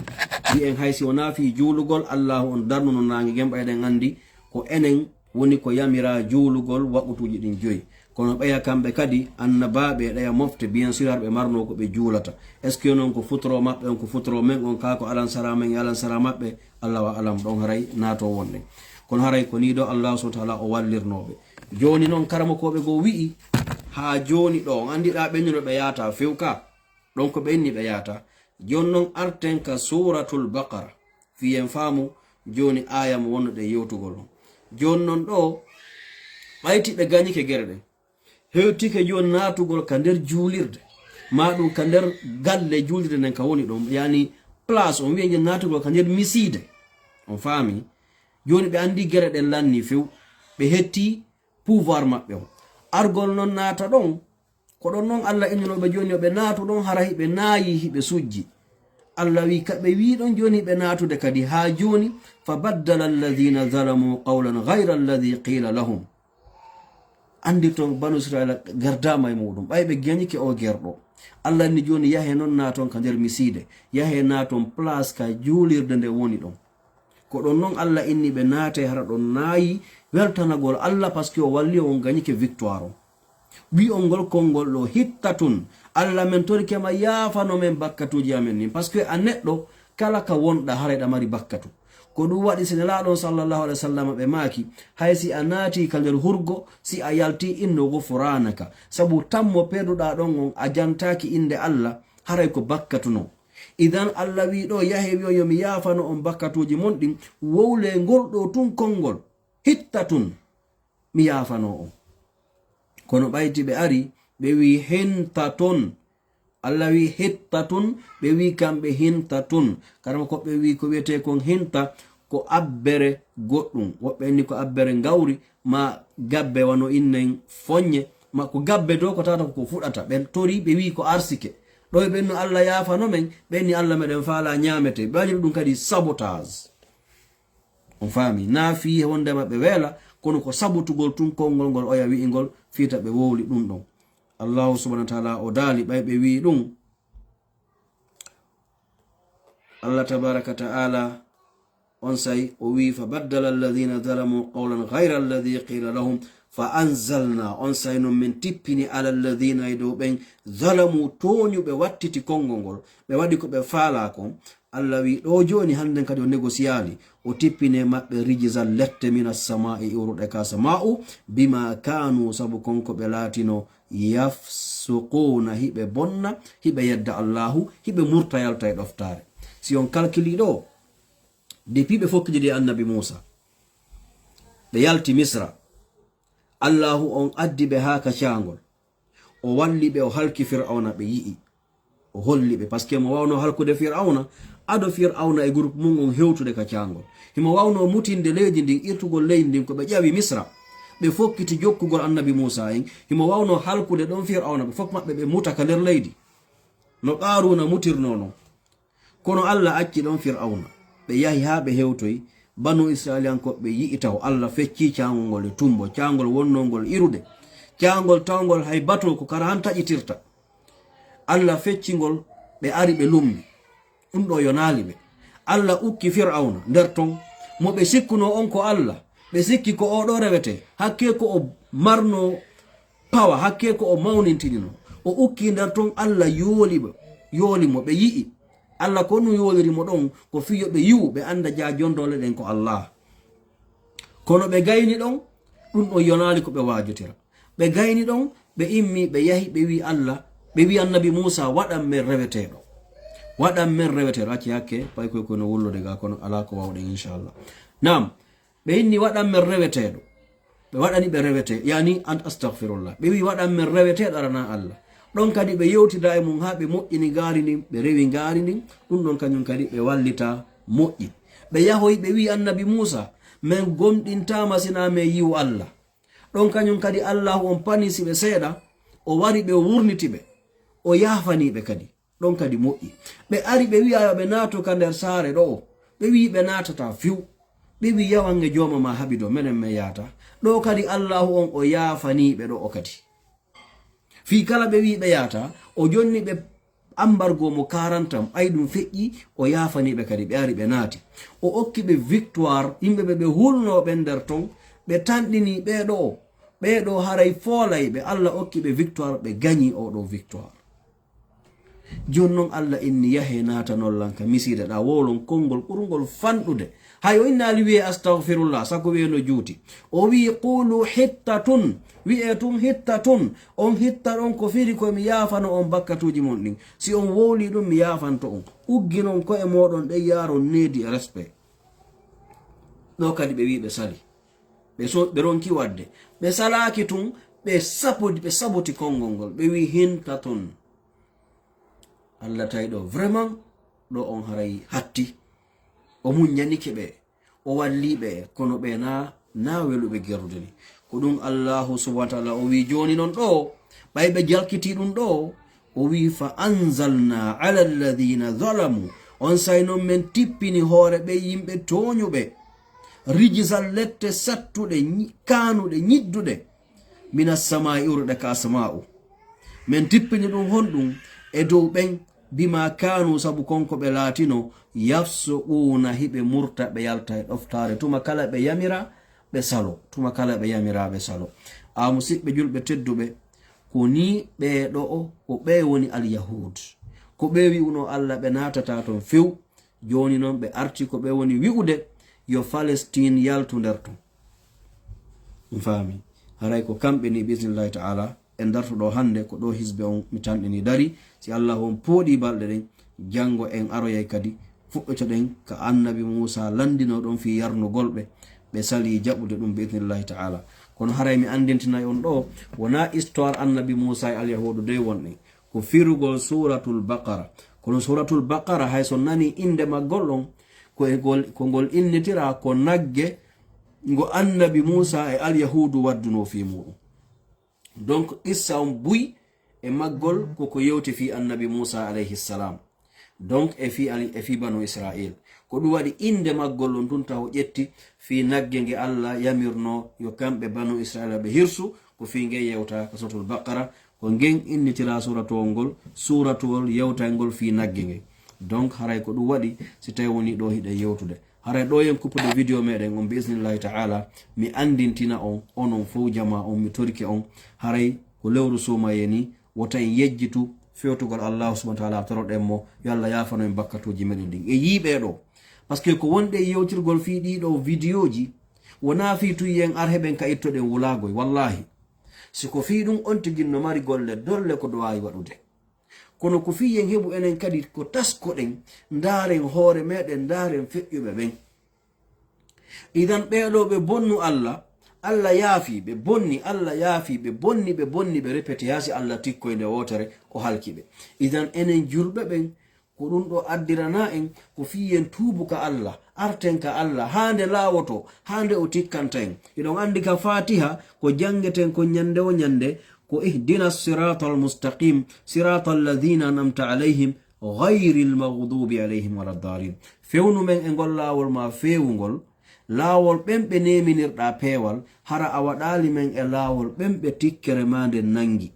wi'en hay si wonaa fii juulugol, Allaahu on darnuno naange ngen, ɓay ɗen anndi ko enen woni ko yamiraa juulugol waqutuuji ɗin joyi. Kono ɓeya kamɓe kadi, annabaaɓe e ɗeya mofte, bien sûr, har ɓe marnoo ko ɓe juulata. Est-ce que non ko futuro maɓɓe on, ko futuro men on, kaa ko alansara men e alansara maɓɓe? Allahu a'lam, ɗon haray naatoo wonde. Kono haray ko nii ɗoo Allah subhanahu wa ta'ala o wallirnoo ɓe. Jooni non, karamokooɓe goo wi'i, haa jooni ɗoo, on anndi ɗaa ɓennuno ɓe yaata few ka. Ɗon ko ɓe inni ɓe yaata. Jooni non arten ka Suuratul Baqara. Fii en faamu jooni aaya mo wonnoɗen yewtugol on. Jooni non ɗoo, ɓayti ɓe gañike gere ɗen. Hewtike jooni naatugol ka nder juulirde. Maa ɗum ka nder galle juulirde nden ka woni ɗon. Yaani place on wi'e ngen naatugol ka nder misiide. On faami? Jooni ɓe anndi gere ɗen lanni few. Ɓe hetti pouvoir maɓɓe on. Argol non naata ɗon, ko ɗon non Allah innunoo ɓe jooni yo ɓe naatu ɗon, hara hiɓe naayi, hiɓe sujji. Allah wi'i, ka ɓe wi'i ɗon jooni hiɓe naatude kadi, haa jooni, fa baddala alladhina zalamu qawlan ghayra alladhi qila lahum. Anndi ton banu Israila gardaama e muɗum, ɓay ɓe gañike o gerɗo. Allah inni jooni yahe non naaton ka nder misiide, yahe naaton place ka juulirde nde woni ɗon. Ko ɗon non Allah inni ɓe naate hara ɗon naayi weltanagol Allah, parce que o walli on gañike victoire on. Wi'on ngol konngol ɗoo, hittatun, Allah, men torike ma, yaafano men bakkatuuji amen ɗin. Parce que a neɗɗo, kala ka wonɗaa, haray ɗa mari bakkatu. Ko ɗum waɗi si Nelaaɗo on sallallahu alaihi wasallam ɓe maaki, hay si a naati ka nder hurgo, si a yalti, inno ghufranaka. Sabu tammo peeduɗaa ɗon on, a jantaaki innde Allah, haray ko bakkatu non. Idan Allah wi'i ɗoo, yahe wi'on yo mi yaafano on bakkatuuji mon ɗin, wowlee ngol ɗoo tun konngol, hittatun, mi yaafanoo on. Kono ɓayti ɓe ari, Ɓe wi hinta tun. Allah wi hitta tun, ɓe wi kamɓe hinta tun. Karama ko ɓe wi ko wiyetee kon hinta, ko abbere goɗɗum. Woɓɓe inni ko abbere ngawri, ma gabbe wano innen fonye, ma ko gabbe dow ko tawata ko fuɗata. Ɓen tori, ɓe wi ko arsike. Ɗo e ɓen no Allah yaafano men, ɓen ni Allah meɗen faala ñaamete. Ɓe waɗiri ɗum kadi sabotage. On faami? Naa fii wondema ɓe weela, kono ko sabotugol tun konngol ngol oya wi'ingol fiita ɓe wowli ɗum ɗon. Allahu subhanahu wa ta'ala o daali ɓay ɓe wi'i ɗum. Allah tabaraka ta'ala on say o wi'i, "Fa baddala alladhina zalamu qawlan ghayra alladhi qila lahum fa anzalna." On say non min tippini ala alladhina e dow ɓen zalamu tooñuɓe wattiti konngol ngol, ɓe waɗi ko ɓe faalaa kon. Allah wi'i, ɗo jooni hannden kadi o negosiyaali, o tippine maɓɓe rijizan lette mina sama'i iwruɗe ka sama'u, bima kanu sabu kon ko ɓe laatino yafsuquna hiɓe bonna, hiɓe yedda Allahu, hiɓe murta yalta e ɗoftaare. Si on kalkili ɗo, depuis ɓe fokkidiri e annabi Muusa, ɓe yalti Misra, Allahu on addi ɓe haa ka caangol. O walli ɓe, o halki Fir'awna, ɓe yi'i. O holli ɓe, parce que mo wawno halkude Fir'awna, ado Fir'awna e groupe mum on hewtude ka caangol. Himo wawno mutinde leydi ndin, irtugol leydi ndin, ko ɓe ƴawi Misra. Ɓe fokkiti jokkugol annabi Muusa en. Himo wawno halkude ɗon Fir'awna, ɓe fof maɓɓe ɓe muta ka nder leydi. No Qaaruuna mutirnoo non. Kono Allah acci ɗon Fir'awna. Ɓe yahi haa ɓe hewtoyi. Banu Isra'ilankoɓe yi'i taw Allah feccii caangol ngol e tumbo, caangol wonnoo ngol irude. Caangol tawngol hay bato ko kara han taƴitirta. Allah fecci ngol, ɓe ari ɓe lummi. Ɗum ɗo yonaali ɓe. Allah ukki Fir'awna nder ton. Mo ɓe sikkunoo on ko Allah, ɓe sikki ko o ɗo rewete. Hakkee ko o marnoo pawa, hakkee ko o mawnintinino. O ukki nder ton, Allah yooli ɓe, yooli mo, ɓe yi'i. Allah ko ɗum yooliri mo ɗon, ko fii yo ɓe yi'u, ɓe annda jaa jondoole ɗen ko Allah. Kono ɓe gayni ɗon, ɗum ɗon yonaali ko ɓe waajotira. Ɓe gayni ɗon, ɓe immi, ɓe yahi, ɓe wi'i Allah, ɓe wi'i annabi Muusa, "Waɗan men reweteeɗo. Waɗan men reweteeɗo." Acci hakke, pay koy koy no wullude ga, kono alaa ko wawɗen, inchallah. Naam, ɓe inni, "Waɗan men reweteeɗo." Ɓe waɗani ɓe rewete, yani, an, astagfirullah. Ɓe wi'i, "Waɗan men reweteeɗo aranaa Allah." Ɗon kadi ɓe yewtida e mum haa ɓe moƴƴini ngaari ndin, ɓe rewi ngaari ndin. Ɗum ɗon kañum kadi ɓe wallita moƴƴi. Ɓe yahoyi, ɓe wi'i annabi Muusa, "Men gomɗintaama sinaa men yi'u Allah." Ɗon kañum kadi Allahu on panisi ɓe seeɗa, o wari ɓe, o wurniti ɓe, o yaafani ɓe kadi. Ɗon kadi moƴƴi. Ɓe ari ɓe wi'a yo ɓe naato ka nder saare ɗo'o. Ɓe wi'i ɓe naatataa few. Ɓe wi'i, "Yawan e jooma ma haɓi ɗo, menen men yaata." Ɗo kadi Allahu on o yaafanii ɓe ɗo'o kadi. Fii kala ɓe wi'i ɓe yaata, o jonni ɓe ambargo mo quarante ans, ɓay ɗum feƴƴi, o yaafanii ɓe kadi, ɓe ari ɓe naati. O okki ɓe victoire, yimɓe ɓe ɓe hulnoo ɓen nder ton, ɓe tanɗinii ɓee ɗo'o, ɓee ɗo haray foolay ɓe, Allah okki ɓe victoire, ɓe gañii oo ɗoo victoire. Jooni non Allah inni, "Yahee naatanon lan ka misiide ɗaa, wowlon konngol ɓurngol fanɗude." Hay o innaali wi'ee astagfirullah, sako wi'ee no juuti. O wi'i, "Qulu hittatun." Wi'ee tun hittatun. On hitta ɗon ko firi ko mi yaafano on bakkatuuji mon ɗin. Si on wowlii ɗum, mi yaafanto on. Ugginon ko'e mooɗon ɗen, yaaron needi e respect. Ɗoo kadi ɓe wi'i ɓe sali. Ɓe so-, ɓe ronki waɗde. Ɓe salaaki tun, ɓe sapodi, ɓe saboti konngol ngol. Ɓe wi'i, "Hinta ton." Allah tawi ɗo, vraiment, ɗo on haray hatti. O muññanike ɓe, o walli ɓe, kono ɓe na, na weluɓe gerrude ni. Ko ɗum Allahu subhanahu wa ta'ala o wi'i jooni non ɗo, ɓay ɓe jalkiti ɗum ɗo, o wi'i, "Fa anzalna ala alladhina zalamu." On say non men tippini hoore ɓe yimɓe tooñuɓe. Rijzan lette sattuɗe, ñi-, kaanuɗe, ñidduɗe. Mina samaa'i iwruɗe ka asamaa'u. Men tippini ɗum honɗum e dow ɓen, bima kaanu, sabu kon ko ɓe laatino, yafsuquuna, hiɓe murta, ɓe yalta e ɗoftaare. Tuma kala ɓe yamira, ɓe salo. Tuma kala ɓe yamira, ɓe salo. A musiɓɓe julɓe tedduɓe, ko ni ɓee ɗo'o, ko ɓee woni Alyahud. Ko ɓee wi'uno Allah ɓe naatata ton few. Jooni non ɓe arti ko ɓe woni wi'ude yo Palestine yaltu nder ton. On faami? Haray ko kamɓe ni, bismillahi ta'ala, en darto ɗo hannde, ko ɗo hisbe on mi tanɗini dari. Si Allahu on pooɗi balɗe ɗen, janngo en aroyay kadi, fuɗɗotoɗen ka annabi Muusa lanndino ɗon fii yarnugol ɓe, ɓe sali jaɓude ɗum, bi idnillahi ta'ala. Kono haray mi anndintinay on ɗo, wonaa histoire annabi Muusa e alyahuudu dey wonɗen. Ko firugol Suuratul Baqara. Kono Suuratul Baqara, hay so nani innde maggol ɗon, ko e ngol, ko ngol innitira ko nagge ngo annabi Muusa e alyahuudu waddunoo fii muuɗum. Donc, qissa on buy e maggol ko ko yewti fii annabi Muusa alayhi salam. Donc, e fii ali-, e fii banu Israil. Ko ɗum waɗi innde maggol on tun taw ƴetti fii nagge nge Allah yamirno yo kamɓe banu Israila ɓe hirsu, ko fii nge yewta ka Suratul Baqara, ko ngen innitira suuratuwol ngol, suuratuwol yewtayngol fii nagge nge. Donc, haray ko ɗum waɗi si tawi woni ɗo hiɗen yewtude. Haray ɗo yen kuppude video meɗen on, bi isnillahi ta'ala, mi anndintina on, onon fow jamaa on, mi torike on, haray ko lewru suumaye ni, wota en yejjitu fewtugol Allahu subhanahu wa ta'ala, toroɗen mo, yo Allah yaafano en bakkatuuji meɗen ɗin. E yiiɓe ɗo, parce que ko wonde e yewtirgol fii ɗii ɗo videoji, wonaa fii tun yen ar heɓen ka ittoɗen wulaagoy, wallahi. Si ko fii ɗum on tigi no mari golle, dolle ko ɗo waawi waɗude. Kono ko fii yen heɓu enen kadi ko taskoɗen, ndaaren hoore meɗen, ndaaren feƴƴuɓe ɓen. Idan ɓee ɗo ɓe bonnu Allah, Allah yaafi ɓe, bonni, Allah yaafi ɓe, bonni ɓe, bonni ɓe, repeti haa si Allah tikkoy nde wootere, o halki ɓe. Idan enen julɓe ɓen, ko ɗum ɗo addirana en, ko fii yen tuubu ka Allah, arten ka Allah, haa nde laawoto, haa nde o tikkanta en. Hiɗon anndi ka Fatiha, ko janngeten ko ñannde o ñannde, ko ihdina siratal mustaqim, siratal ladina an'amta alayhim, ghayril maghdubi alayhim wala ddalin. Fewnu men e ngol laawol ma feewungol, laawol ɓen ɓe neeminirɗa peewal, hara a waɗaali men e laawol ɓen ɓe tikkere ma nden nangi.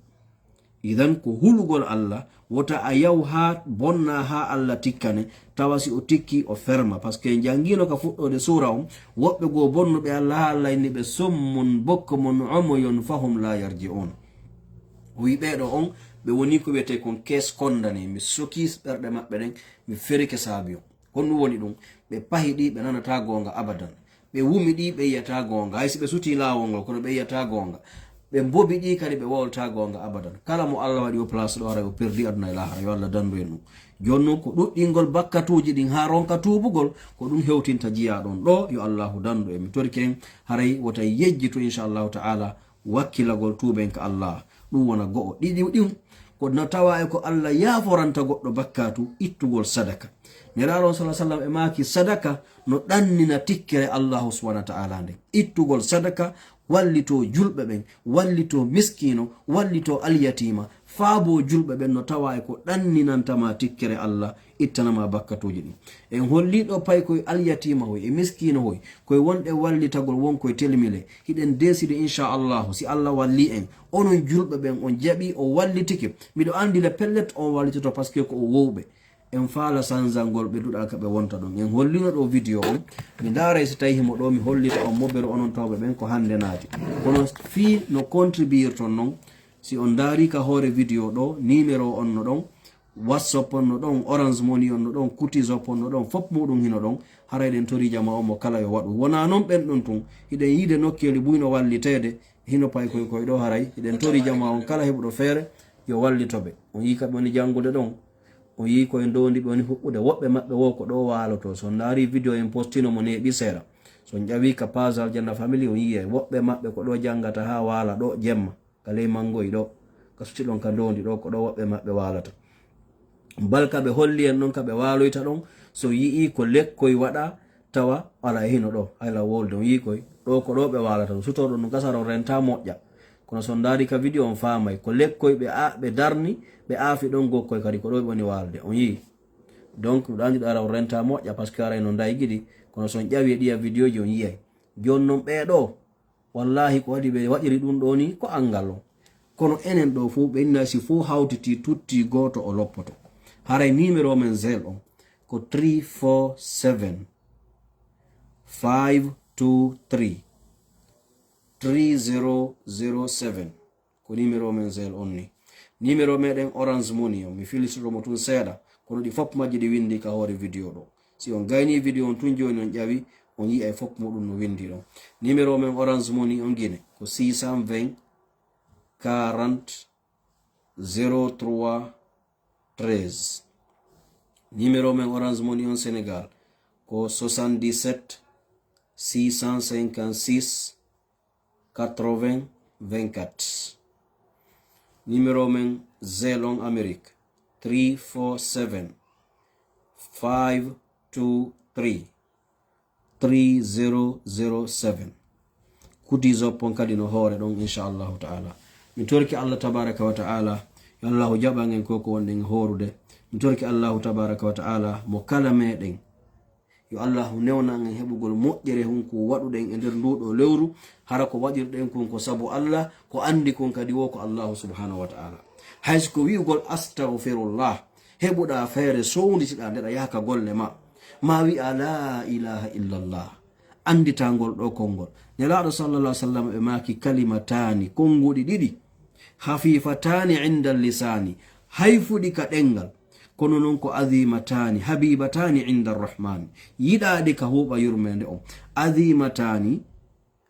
Idan ko hulugol Allah, wota a yaw haa bonna haa Allah tikkane, tawa si o tikki o ferma. Parce que en janngino ka fuɗɗoode suura on, woɓɓe goo bonnuɓe Allah haa Allah inni ɓe summun bukmun umyun fahum la yarji'un. O wi ɓee ɗo on, ɓe woni ko wiyetee kon kees kondane, mi soki ɓerɗe maɓɓe ɗen, mi ferike saabi on. Ko ɗum woni ɗum, ɓe pahi ɗi, ɓe nanataa goonga abadan. Ɓe wumi ɗi, ɓe yiyataa goonga. Hay si ɓe sutii laawol ngol, kono ɓe yiyataa goonga. Ɓe mbobi ɗi kadi, ɓe wowlataa goonga abadan. Kala mo Allah waɗi o place ɗo, haray o perdi aduna e laahara. Yo Allah dandu en ɗum. Jooni non ko ɗuɗɗingol bakkatuuji ɗin haa ronka tuubugol, ko ɗum hewtinta jiyaa ɗon ɗo. Yo Allahu dandu en. Mi torike en, haray wota yejjitu, inchallahu ta'ala, wakkilagol tuuben ka Allah. Ɗum wona go'o. Ɗiɗi ɗin, ko no tawa e ko Allah yaaforanta goɗɗo bakkatu, ittugol sadaka. Nelaaɗo on sallallahu alaihi wasallam e maaki, sadaka no ɗannina tikkere Allahu subhanahu wa ta'ala nden. Ittugol sadaka, wallito julɓe ɓen, wallito miskiino, wallito alyatiima, faabo julɓe ɓen no tawa e ko ɗanninanta ma tikkere Allah, ittana ma bakkatuuji ɗin. En holli ɗo pay koye alyatiima hoy, e miskiino hoy, koye wonɗe wallitagol won koye telmile. Hiɗen deeside, inchallahu, si Allah walli en, onon julɓe ɓen, on jaɓi, o wallitike. Miɗo anndi le pellet on wallitoto, parce que ko o wowɓe. En faala sanzangol ɓe duɗal ka ɓe wonta ɗon. En hollino ɗo video on. Mi ndaaray si tawi himo ɗo, mi hollita on mobere onon tawɓe ɓen ko hannde naati. Kono fii no contribuirton non, si on ndaari ka hoore video ɗo, numéro on no ɗon, WhatsApp on no ɗon, Orange Money on no ɗon, Kutizop on no ɗon, fof muɗum hino ɗon. Haray ɗen tori jama on mo kala yo waɗu. Wonaa non ɓen ɗon tun. Hiɗen yiide nokkeeli buy no walliteede, hino pay koy koy ɗo haray. Hiɗen tori jama on kala heɓuɗo feere, yo wallito ɓe. On yii ka ɓe woni janngude ɗon. On yii koye ndoondi ɓe woni huɓɓude. Woɓɓe maɓɓe wo ko ɗo waaloto. So on ndaari video en postino mo neeɓi seeɗa. So on ƴawi ka page Aljanna Family, on yiyay woɓɓe maɓɓe ko ɗo janngata haa waala ɗo jemma. Ka ley Manngoy ɗo, ka suti ɗon ka ndoondi ɗo, ko ɗo woɓɓe maɓɓe waalata. Bal ka ɓe holli en ɗon ka ɓe waaloyta ɗon, so yi'ii ko lekkoy waɗa, tawa alaa e hino ɗo, hayla wolde on yi'ii koy, ɗo ko ɗo ɓe waalata ɗum. Sutoo ɗon ɗum gasara on renta moƴƴa. Kono so on ndaari ka video on faamay, ko lekkoy ɓe a-, ɓe darni, ɓe aafi ɗon gokkoy kadi ko ɗo ɓe woni waalde. On yi'ii? Donc, ɗum ɗaandi ɗo ara on renta moƴƴa, parce que aray no ndaygidi, kono so on ƴawi e ɗiya videoji on yi'ay. Jooni non ɓee ɗo, wallahi, ko waɗi ɓe waɗiri ɗum ɗo ni, ko anngal on. Kono enen ɗo fof, ɓe inna si fof hawtiti, tutti gooto o loppoto. Haray numéro men zel on ko three four seven, five two three, three zero zero seven. Ko numéro men zel on ni. Numéro meɗen Orange Money on, mi filitoto mo tun seeɗa, kono ɗi fof majji ɗi windi ka hoore video ɗo. Si on gayni video on tun jooni on ƴawi, on yi'ay fof muɗum no windi ɗon. Numéro men Orange Money on Guinée ko six cent vingt, quarante, zéro trois, treize. Numéro men Orange Money on Sénégal ko soixante-dix-sept, six cent cinquante-six, quatre-vingts vingt-quatre. Numéro men, Zelon Amérique, three four seven, five two three, three zero zero seven. Kuti Zoppon kadi no hoore ɗon, inchallahu ta'ala. Mi torki Allah tabaraka wa ta'ala, yo Allahu jaɓan en ko ko wonɗen hoorude. Mi torki Allahu tabaraka wa ta'ala mo kala meɗen. Yo Allahu newnan en heɓugol moƴƴere hun ko waɗuɗen e nder ndu ɗo lewru, hara ko waɗirɗen kun ko sabu Allah, ko andi kun kadi wo ko Allahu subhanahu wa ta'ala. Hay si ko wi'ugol astaghfirullah, heɓuɗa feere sownditiɗa nde ɗa yaha ka golle ma, ma wi'a la ilaha illallah, anditangol ɗo konngol. Nelaaɗo sallallahu alaihi wasallam ɓe maaki kalimatani, konnguɗi ɗiɗi, khafifatan inda lisani, hayfuɗi ka ɗengal, kono non ko adhimatani habibatani inda arrahman, yiɗaaɗi ka huuɓa yurmeende on. Adhimatani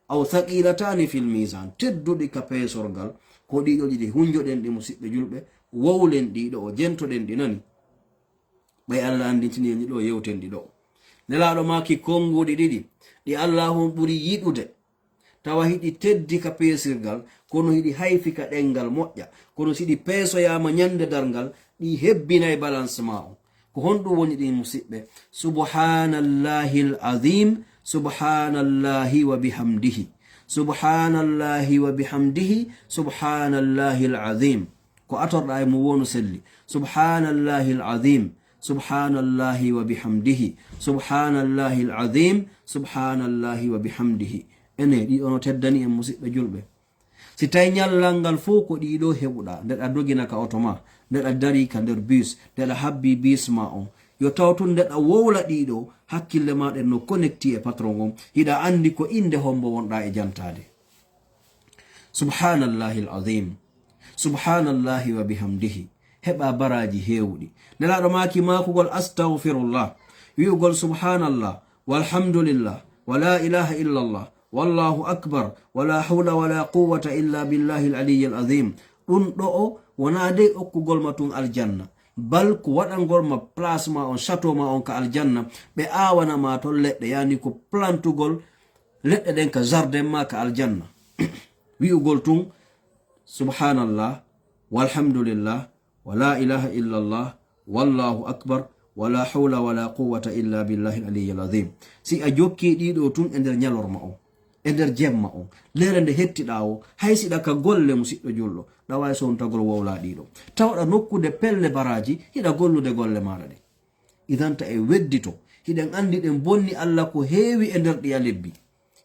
aw thaqilatani fil mizan, tedduɗi ka peesorgal. Ko ɗiɗo ɗiɗi, hunjoɗen ɗi, musiɓɓe julɓe, wowlen ɗi ɗo, jentoɗen ɗi, nani? Ɓay Allah andintini en ɗi ɗo, yewten ɗi ɗo. Nelaaɗo maaki konnguɗi ɗiɗi, ɗi Allahu on ɓuri yiɗude, tawa hiɗi teddi ka peesirgal, kono hiɗi hayfi ka ɗengal moƴƴa. Kono si ɗi peesoyaama ɲande darngal, ɗi hebbinay balance ma on. Ko honɗum woni ɗin, musiɓɓe? Subhanallahil azim, subhanallahi wa bihamdihi. Subhanallahi wa bihamdihi, subhanallahil azim. Ko atorɗa e mum wonu selli. Subhanallahil azim, subhanallahi wa bihamdihi. Subhanallahil azim, subhanallahi wa bihamdihi. Ene, ɗi ono teddani en, musiɓɓe julɓe. Si tawi ɲallal ngal fow ko ɗiɗo heɓuɗa, nde ɗa dogina ka oto ma, nde ɗa dari ka nder bus, nde ɗa habbi bus ma on, yo taw tun nde ɗa wowla ɗiɗo, hakkille ma ɗen no connecti e patron on, hiɗa andi ko inde hombo wonɗa e jantaade. Subhanallahil azim. Subhanallahi wa bihamdihi. Heɓa baraji hewɗi. Nelaaɗo maaki maakugol astaghfirullah, wi'ugol subhanallah, walhamdulillah, wa la ilaha illallah, wallahu akbar, wa la hawla wa la quwwata illa billahil aliyyil azim. Ɗum ɗo o wonaa dey okkugol ma tun aljanna, bal ko waɗangol ma place ma on, château ma on ka aljanna, ɓe aawana ma ton leɗɗe, yani ko plantugol leɗɗe ɗen ka jardin ma ka aljanna. Wi'ugol tun subhanallah, walhamdulillah, wa la ilaha illallah, wallahu akbar, wa la hawla wa la quwwata illa billahi al-aliyyil azim. Si a jokki ɗiɗo tun e nder ɲalorma on, e nder jemma on, lere nde hettiɗa o, hay siɗa ka golle, musiɗɗo julɗo, ɗa wawi sontagol wowla ɗiɗo. Tawɗa nokkude pelle baraji, hiɗa gollude golle maɗa ɗen. Idan ta e weddito, hiɗen andi ɗen bonni Allah ko heewi e nder ɗiya lebbi.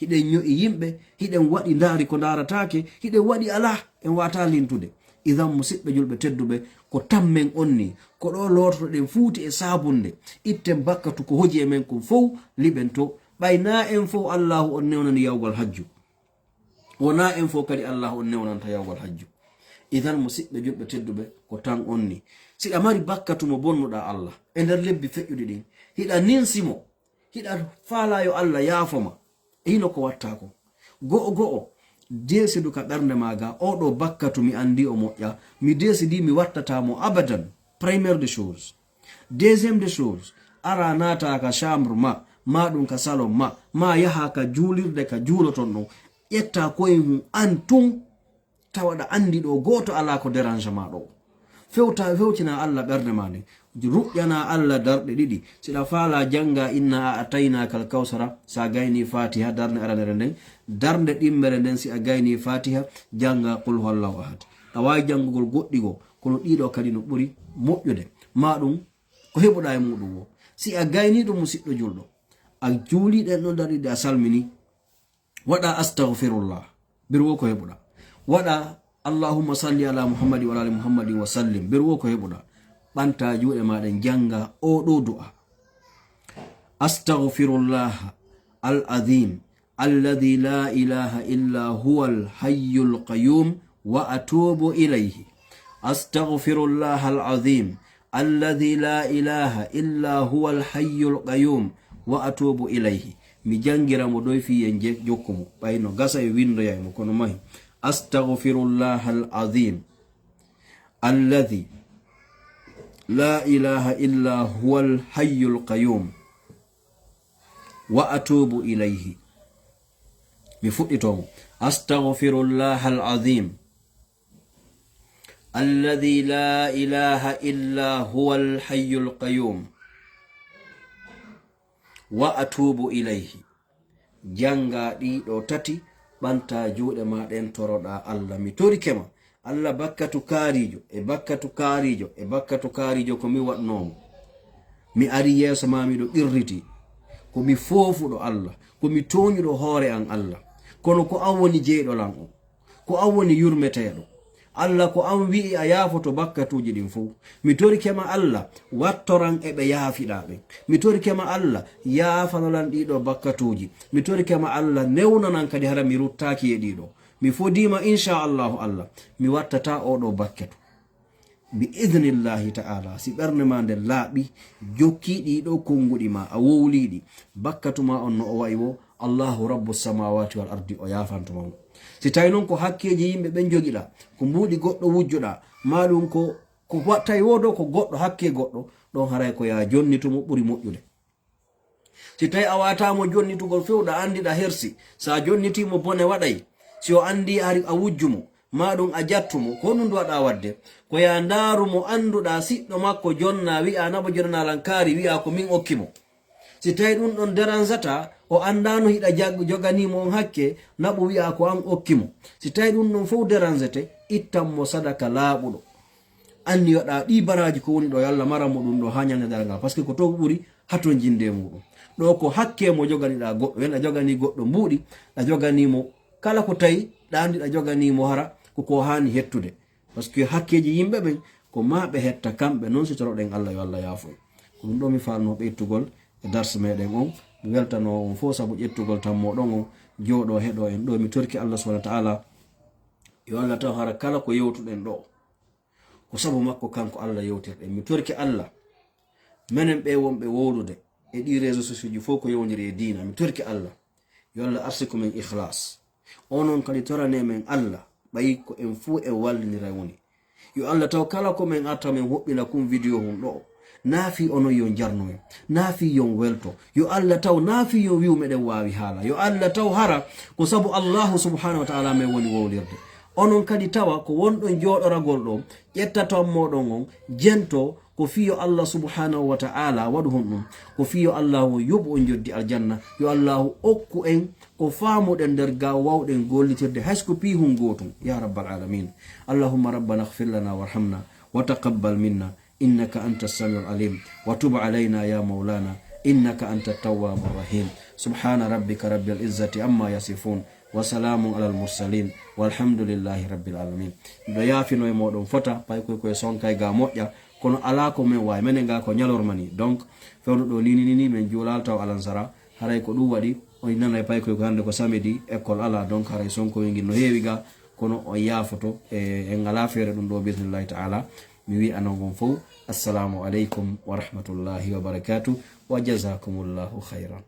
Hiɗen ɲo'i yimɓe, hiɗen waɗi ndaari ko ndaarataake, hiɗen waɗi alaa, en wata lintude. Idan, musiɓɓe julɓe tedduɓe, ko tammen on ni, ko ɗo lortoɗen fuuti e saabunde, itten bakkatu ko hoji e men kon fow, liɓen to, ɓay na en fow Allahu on newnani yawgal hajju. Wona en fow kadi Allahu on newnanta yawgal hajju. Idan, musiɓɓe julɓe tedduɓe, ko tan on ni. Siɗa mari bakkatu mo bonnuɗa Allah, e nder lebbi feƴƴuɗi ɗin, hiɗa ninsi mo, hiɗa faala yo Allah yaafo ma, e hino ko watta ko. Go'o go'o, deesidu ka ɓernde maaga, oɗo bakkatu mi andi o moƴƴa, mi deesidi mi wattata mo abadan. Première des choses. Deuxième des choses, ara naata ka chambre ma, ma ɗum ka salon ma, ma yaha ka juulirde ka juuloton ɗon, ƴetta koye mum an tun, tawa ɗa andi ɗo gooto alaa ko dérange ma ɗo. Fewta, fewtina Allah ɓernde ma nden. Ruƴƴana Allah darɗe ɗiɗi. Si ɗa faala janga inna a atayna kal kawsara, sa gayni Fatiha darnde aranere nden, darnde ɗimmere nden si a gayni Fatiha, janga qul huwallahu ahad. Ɗa wawi jangugol goɗɗi goo, kono ɗiɗo kadi no ɓuri moƴƴude. Ma ɗum ko heɓuɗa e muɗum wo. Si a gayni ɗum musiɗɗo julɗo, a juuli ɗen ɗon darɗe ɗiɗi a salmini, waɗa astaghfirullah, ɓeru wo ko heɓuɗa. Waɗa allahumma salli ala Muhammadin wa ala ali Muhammadin wa sallim, ɓeru wo ko heɓuɗa. Ɓanta juuɗe ma ɗen, janga o ɗo du'a. Astaghfirullah al azim alladhi la ilaha illa huwa al hayyul qayyum wa atubu ilayhi. Astaghfirullah al azim alladhi la ilaha illa huwa al hayyul qayyum wa atubu ilayhi. Mi jangira mo doy fiyen je-, jokku mo. Ɓay no gasa e windoya e mo kono mahi. Astaghfirullah al azim alladhi la ilaha illa huwa al hayyul qayyum wa atubu ilayhi. Mi fuɗɗito mo. Astaghfirullaha al-azim. Alladhi la ilaha illa huwa al-hayyul qayyum. Wa atubu ilayhi. Jannga ɗi ɗo tati, ɓanta juuɗe ma ɗen toroɗa Allah. Mi torike ma, Allah bakkatu kaarijo, e bakkatu kaarijo, e bakkatu kaarijo ko mi waɗnoomo. Mi ari yeeso ma miɗo qirriti. Ko mi foofuɗo Allah, ko mi tooñuɗo hoore an Allah. Kono ko an woni jeyɗo lan on. Ko an woni yurmeteeɗo. Allah ko an wi'i a yaafoto bakkatuuji ɗin fow. Mi torike ma Allah, wattoran e ɓe yaafiɗaa ɓen. Mi torike ma Allah, yaafanolan ɗii ɗoo bakkatuuji. Mi torike ma Allah, newnanan kadi hara mi ruttaaki e ɗii ɗoo. Mi fodiima inchallahu Allah, mi wattata oo ɗoo bakkatu. Bi idnillahi ta'ala, si ɓernde ma nden laaɓi, jokkii ɗii ɗoo konnguɗi ma, a wowlii ɗi, bakkatu ma on no o wa'i wo, Allahu rabbu samawati wal ardi o yaafanto ma mo. Si tawi non ko hakkeeji yimɓe ɓen jogiɗaa, ko mbuuɗi goɗɗo wujjoɗaa, maa ɗum ko, ko wa-, tawi woodo ko goɗɗo, hakkee goɗɗo, ɗon haray ko yaa jonnitu mo ɓuri moƴƴude. Si tawi a waataa mo jonnitugol few, ɗa anndi ɗa hersi, si a jonnitii mo bone waɗay, si o anndi ari a wujju mo, maa ɗum a jattu mo, ko honɗum waɗaa waɗde? Ko yaa ndaaru mo annduɗaa siɗɗo makko jonnaa, wi'aa naɓo jonnaa lan kaari, wi'aa ko min okki mo. Si tawi ɗum ɗon deranzata, o anndaano hiɗa jag-, joganii mo on hakke, naɓu wi'aa ko an okki mo. Si tawi ɗum ɗon fow deranzete, ittan mo sadaka laaɓuɗo. Anniyoɗaa ɗii baraaji ko woni ɗo, yo Allah maran mo ɗum ɗo haa ñande darngal, parce que ko to ɓuri hatonjinde e muɗum. Ɗo ko hakke mo joganiɗaa goɗɗo, yen a joganii goɗɗo mbuuɗi, a joganii mo kala ko tawi ɗa anndi ɗa joganii mo hara ko ko haani hettude. Parce que hakkeeji yimɓe ɓen ko maa ɓe hetta kamɓe, non si toroɗen Allah yo Allah yaafo en. Ko ɗum ɗo mi faalnoo ɓeytugol e darse meɗen on. Mi weltanoo on fof sabu ƴettugol tammo ɗon on, jooɗo heɗo en ɗo. Mi torki Allah subhanahu wa ta'ala yo Allah taw hara kala ko yewtuɗen ɗo ko sabu makko kanko Allah yewtirɗen. Mi torki Allah, menen ɓe wonɓe wowlude e ɗi réseaux sociaux ji fof ko yowndiri e diina, mi torki Allah yo Allah arsiku men ikhlas. Onon kadi torane men Allah, ɓayi ko en fuu en wallinira woni. Yo Allah taw kala ko men arta men woɓɓina kun vidéo hun ɗo. Naa fii onon yo jarnu men. Naa fii yo welto. Yo Allah taw naa fii yo wi'u meɗen waawi haala. Yo Allah taw hara ko sabu Allahu subhanahu wa ta'ala men woni wowlirde. Onon kadi tawa ko wonɗon jooɗoragol ɗo, ƴettaton moɗon on, jento, ko fii yo Allah subhanahu wa ta'ala waɗu honɗum, ko fii yo Allahu on yoɓu on joddi aljanna, yo Allahu okku en ko faamuɗen nder ga wawɗen gollitirde hay so ko piihun gootun, ya rabbal alamin. Allahumma rabbana ighfir lana warhamna wa taqabbal minna innaka anta as-sami'ul alim wa tub alayna ya maulana innaka anta at-tawwabur rahim. Subhana rabbika rabbil izzati amma yasifun. Wa salamun alal mursalin, walhamdulillahi rabbil alamin. Miɗo yaafino e moɗon fota, pay koy koye sonkay ga moƴƴa, kono alaa ko men waawi, menen ga ko ñalorma ni. Donc, fewndo ɗo ni, ni, ni, ni, men juulal taw alansara, haray ko ɗum waɗi, on nanay pay koy ko hannde ko samedi, école alaa, donc haray sonko ngin no heewi ga, kono on yaafoto, e, en alaa feere ɗum ɗo, bismillahi ta'ala. Mi wi'anon on fow, assalamu aleykum wa rahmatullahi wa barakatuh, wa jazakumullahu khayran.